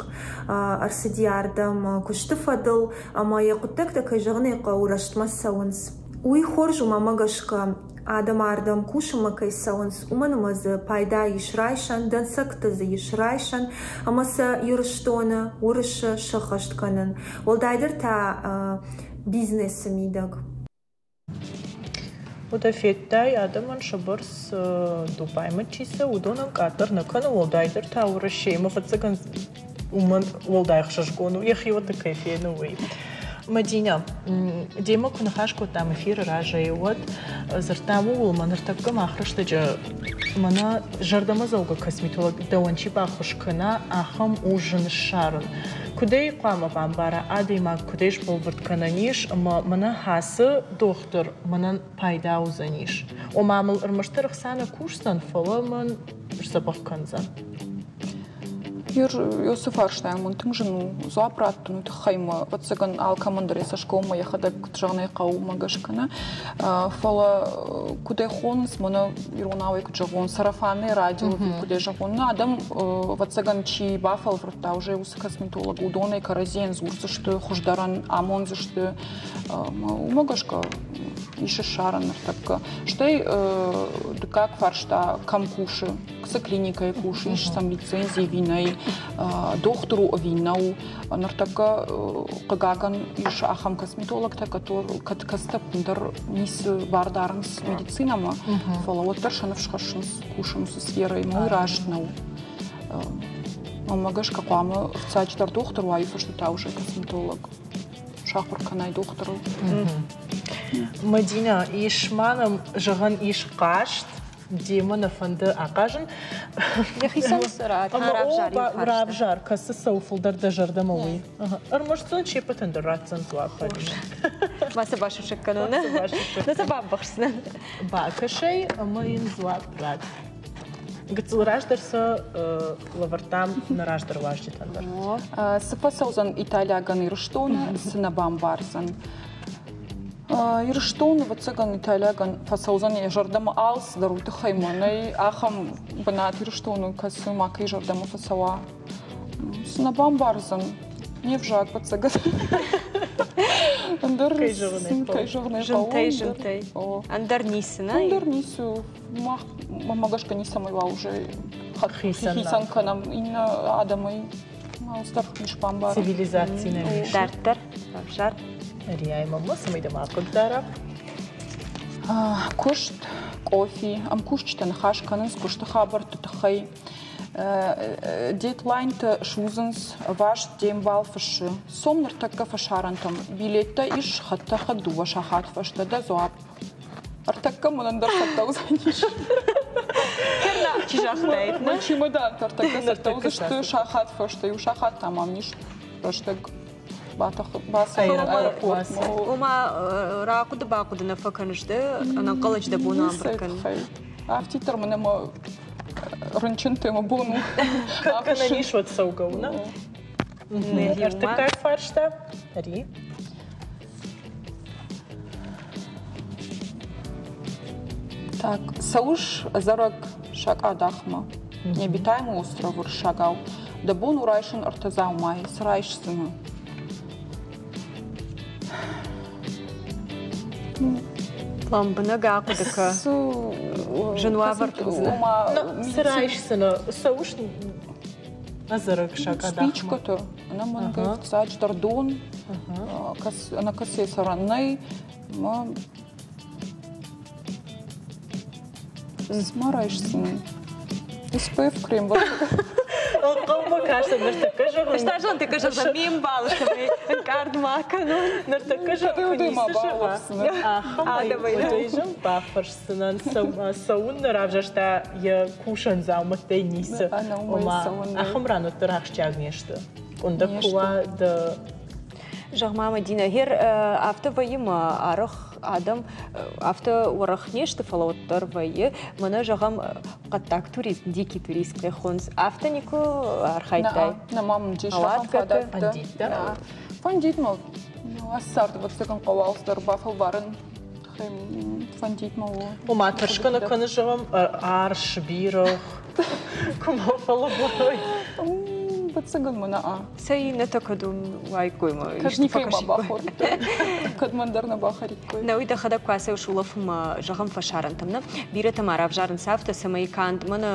ӕрцыди ардӕм куысты фӕдыл ӕмӕ йӕ хъуыддӕгтӕ, кӕй зӕгъын ӕй хъӕуы, рӕстмӕ цӕуынц. Уый хорз у, мӕнмӕ гӕсгӕ, адӕм ардӕм кусынмӕ кӕй цӕуынц, уымӕн ӕмӕ дзы пайда ис райсӕн, дӕнцӕгтӕ дзы ис райсӕн ӕмӕ сӕ Ирыстоны, Уырысы сӕххӕст кӕнын. Уӕлдайдӕр та бизнесы мидӕг. Уӕдӕ федтай, адӕмӕн сӕ бӕрц Дубаймӕ чи цӕуы, уыдонӕн къаддӕр нӕ кӕны, уӕлдайдӕр та Уӕрӕсейы. Мӕ фыццагӕн уымӕн уӕлдай ӕхсызгон у, йӕхиуӕтты кӕй фены, уый. Мадинӕ, демӕ куы ныхас кодтам эфиры разӕй, уӕд дзырдтам ууыл, мӕ ныртӕккӕ мах рӕстӕджы мӕнӕ зӕрдӕмӕдзӕугӕ косметолог дӕуӕн чи баххуыс кӕна, ахӕм у зын ссарын. Куыд ӕй хъуамӕ бамбара адӕймаг, куыд ӕй сбӕлвырд кӕнӕн ис, ӕмӕ мӕнӕ ацы дохтыр мӕнӕн пайда уыдзӕнис? Ома мыл ӕрмӕстдӕр ӕхца нӕ кусдзӕн, фӕлӕ мӕн сдзӕбӕх кӕндзӕн. Уыцы фарстайӕн мын тынг зын у дзуапп раттын, уый тыххӕй мӕ, ӕвӕццӕгӕн, алкӕмӕн дӕр йӕ цӕсгоммӕ йӕхӕдӕг куыд зӕгъын ӕй хъӕуы, уымӕ гӕсгӕ нӕ. Фӕлӕ куыд ӕй хонынц, мӕнӕ иронау ӕй куыд зӕгъон, сарафанное радио куыд ӕй зӕгъон, нӕ адӕм, ӕвӕццӕгӕн, чи бафӕлвӕрдта уже уыцы косметолог, уыдонӕй кӕрӕдзийӕн дзурдзысты, хуыздӕрӕн амондзысты. Уымӕ гӕсгӕ ис ссарын ныртӕккӕ. Стӕй дыккаг фарста, кӕм кусы, цы клиникӕйы кусы, ис сӕм лицензи ӕви нӕй, дохтыр у ӕви нӕу. Ныртӕккӕ, хъыгагӕн, ис ахӕм косметологтӕ, кӕд кӕцытӕ ӕппындӕр ницы бар дарынц медицинӕмӕ, фӕлӕ уӕддӕр сӕ ныфс хӕссынц кусын уыцы сферӕйы, уый раст нӕу. Уымӕ гӕсгӕ хъуамӕ фыццаджыдӕр дохтыр уа, фӕстӕ та уже косметолог. Сахуыр кӕнай дохтырыл. Мадинӕ, ис ма нӕм, зӕгъӕн, ис хъазт, демӕ нӕ фӕнды ахъазын. Йӕхицӕн равзар, кӕцы цӕуы фылдӕр дӕ зӕрдӕмӕ, уый. Ӕрмӕст сын се ппӕтӕн дӕр ратдзӕн дзуапп. Ма сӕ басусӕг кӕнон, нӕ сӕ бамбӕхсдзынӕн. Бакӕсай ӕмӕ йын дзуапп ратт. Гыццыл раздӕр сӕ лӕвӕрдтам нӕ раздӕр уазджытӕн дӕр. Цы фӕцӕудзӕн италиагӕн Ирыстоны, цы нӕ бамбардзӕн? Ирыстон, ӕвӕццӕгӕн, италиагӕн фӕцӕудзӕн йӕ зӕрдӕмӕ алцыдӕр, уый тыххӕй мӕнӕй ахӕм бынат Ирыстоны, кӕцы макӕй зӕрдӕмӕ фӕцӕуа. Цы нӕ бамбардзӕн, не взаг, ӕвӕццӕгӕн. Ӕндӕр кӕй зӕгъын ӕй Зынтӕй, зынтӕй. Ӕндӕр ницы, нӕ? Ӕндӕр ницы. Мах, мӕнмӕ гӕсгӕ, ницӕмӕй уал уже хицӕн кӕнӕм иннӕ адӕмӕй. Алцыдӕр ис бамбарын. Цивилизаци нӕм ис. Дарддӕр ӕвзар. Риайы маммӕ, цӕмӕй дӕ ма хъыгдара. Куыст, къофи, ӕмкусджытӕ ныхас кӕнынц куысты хабӕртты тыххӕй. Дедлайнтӕ судзынц, ӕваст де мбал фыссы. Цом ныртӕккӕ фӕсарӕнтӕм. Билеттӕ ис хӕдтӕхӕг дыууӕ сахат фӕстӕ дӕ дзуапп. Ӕртӕккӕ мӕнӕн дӕр цӕттӕ уыдзӕнис. Керна, чи загътаид, нӕ? Чемодан ӕртӕккӕ цӕттӕ уыдзысты сахат фӕстӕ. Иу сахат та мӕм ис рӕстӕг бацӕуын аэропортмӕ. Ома рахъуыды-бахъуыды нӕ фӕкӕныс ды, ӕнӕнхъӕлӕджы дӕ бон амбырд кӕнын. Афтиддӕр мын ӕмӕ рынчынты мӕ бон у. Кӕд гӕнӕн ис, уӕд цӕугӕ у, нӕ? Ӕртыккаг фарста. Ри. Так, цӕуыс ӕдзӕрӕг сакъадахмӕ. Необитаемый остров уырыссагау. Дӕ бон у райсын ӕртӕ дзаумайы. Цы райсдзынӕ? Лӕмбынӕг ахъуыды кӕ. Зын уавӕрты уыдзынӕ. Цы райсдзынӕ? Цӕуыс ӕдзӕрӕг сакъадахмӕ? Спичкӕтӕ. Ӕнӕмӕнгӕй фыццаджыдӕр дон. Ӕнӕкӕсгӕ цӕрӕн нӕй. Ма райсдзынӕн. SPF крем. Хъӕумӕ кӕсын ныртӕккӕ зӕгъын. Ӕз та зӕгъын, тӕккӕ зӕгъын, ме мбалы цӕмӕй ӕнкъард ма кӕнон. Ныртӕккӕ зӕгъын, куы ницы зӕгъа, ахӕмӕй уӕдӕй зын бафӕрсдзынӕн. Цӕуын нӕ равзӕрста йӕ кусӕн дзаумӕттӕй ницы. Ома, ахӕм ран уӕддӕр ахсджиаг не сты. Къуындӕг куы уа, дӕ Зӕгъ-ма, Мадинӕ, гъер афтӕ вӕййы мӕ арӕх адӕм афтӕ уӕрӕх не сты, фӕлӕ уӕддӕр вӕййы. Мӕнӕ, зӕгъӕм, хъӕддаг туризм, дикий туризм кӕй хонынц, афтӕ никуы архайдтай? Нӕма мын ис ахӕм фадӕттӕ. Фӕндид мӕ. Ацы царды ӕвӕццӕгӕн хъӕуы алцыдӕр бафӕлварын. Фӕндид мӕ у. Ома, тӕрсгӕ нӕ кӕны, зӕгъӕм, арс, бирӕгъ, куы ма фӕлӕбурой. Ӕвӕццӕгӕн мӕ нӕ. Цӕй иннӕтӕ кӕд уаиккой ма Кӕд никӕй ма бахордтой, кӕд мӕн дӕр нӕ бахӕриккой. Нӕ, уый дӕхӕдӕг куы ацӕуыс улӕфынмӕ, зӕгъӕм, фӕсарӕнтӕм, нӕ? Бирӕтӕ ма равзарынц афтӕ, цӕмӕй канд мӕнӕ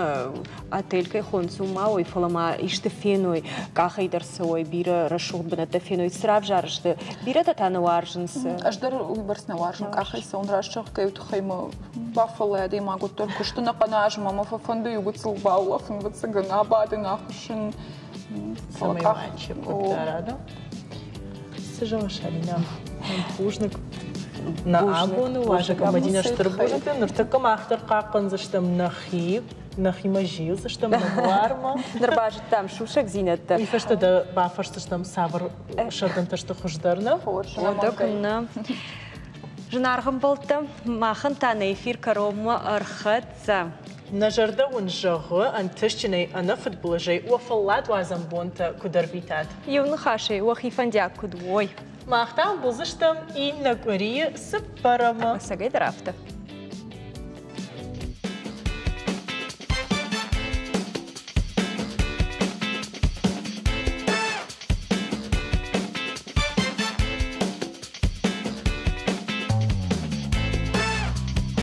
отель кӕй хонынц, уым ма уой, фӕлӕ ма исты феной, къахӕй дӕр цӕуой, бирӕ рӕсугъд бынӕттӕ феной. Цы равзарыс ды? Бирӕтӕ та нӕ уарзынц. Ӕз дӕр уыйбӕрц нӕ уарзын къахӕй цӕуын, раст зӕгъгӕ, уый тыххӕй мӕ бафӕллай адӕймаг уӕддӕр куысты нӕхъӕн азмӕ мӕ фӕфӕнды иу гыццыл баулӕфын, ӕвӕццӕгӕн, абадын, ахуыссын. Цӕмӕй ма хъуыддарады. Цы зӕгъыс, Алинӕ? Бузныг. Нӕ абоны уазӕг Мадинӕ стыр бузныг. Ныртӕккӕ мах дӕр хъахъхъӕндзыстӕм нӕхи, нӕхимӕ зилдзыстӕм нӕ буармӕ. Ныр базыдтам сусӕгдзинӕдтӕ. Уый фӕстӕ дӕ бафӕрсдзыстӕм, цавӕр сӕрдӕнтӕ сты хуыздӕр, нӕ? Уӕдӕ куыннӕ. Зынаргъ ӕмбӕлттӕ, махӕн та нӕ эфир кӕронмӕ ӕрхӕццӕ. Нӕ зӕрдӕ уын зӕгъы, ӕнтыстджынӕй, ӕнӕфыдбылызӕй уӕ фӕлладуадзӕн бонтӕ куыд ӕрвитат. Иу ныхасӕй, уӕхи фӕндиаг куыд уой. Мах та ӕмбулдзыстӕм иннӕ къуырийы цыппӕрӕмы. Ӕцӕгӕйдӕр афтӕ.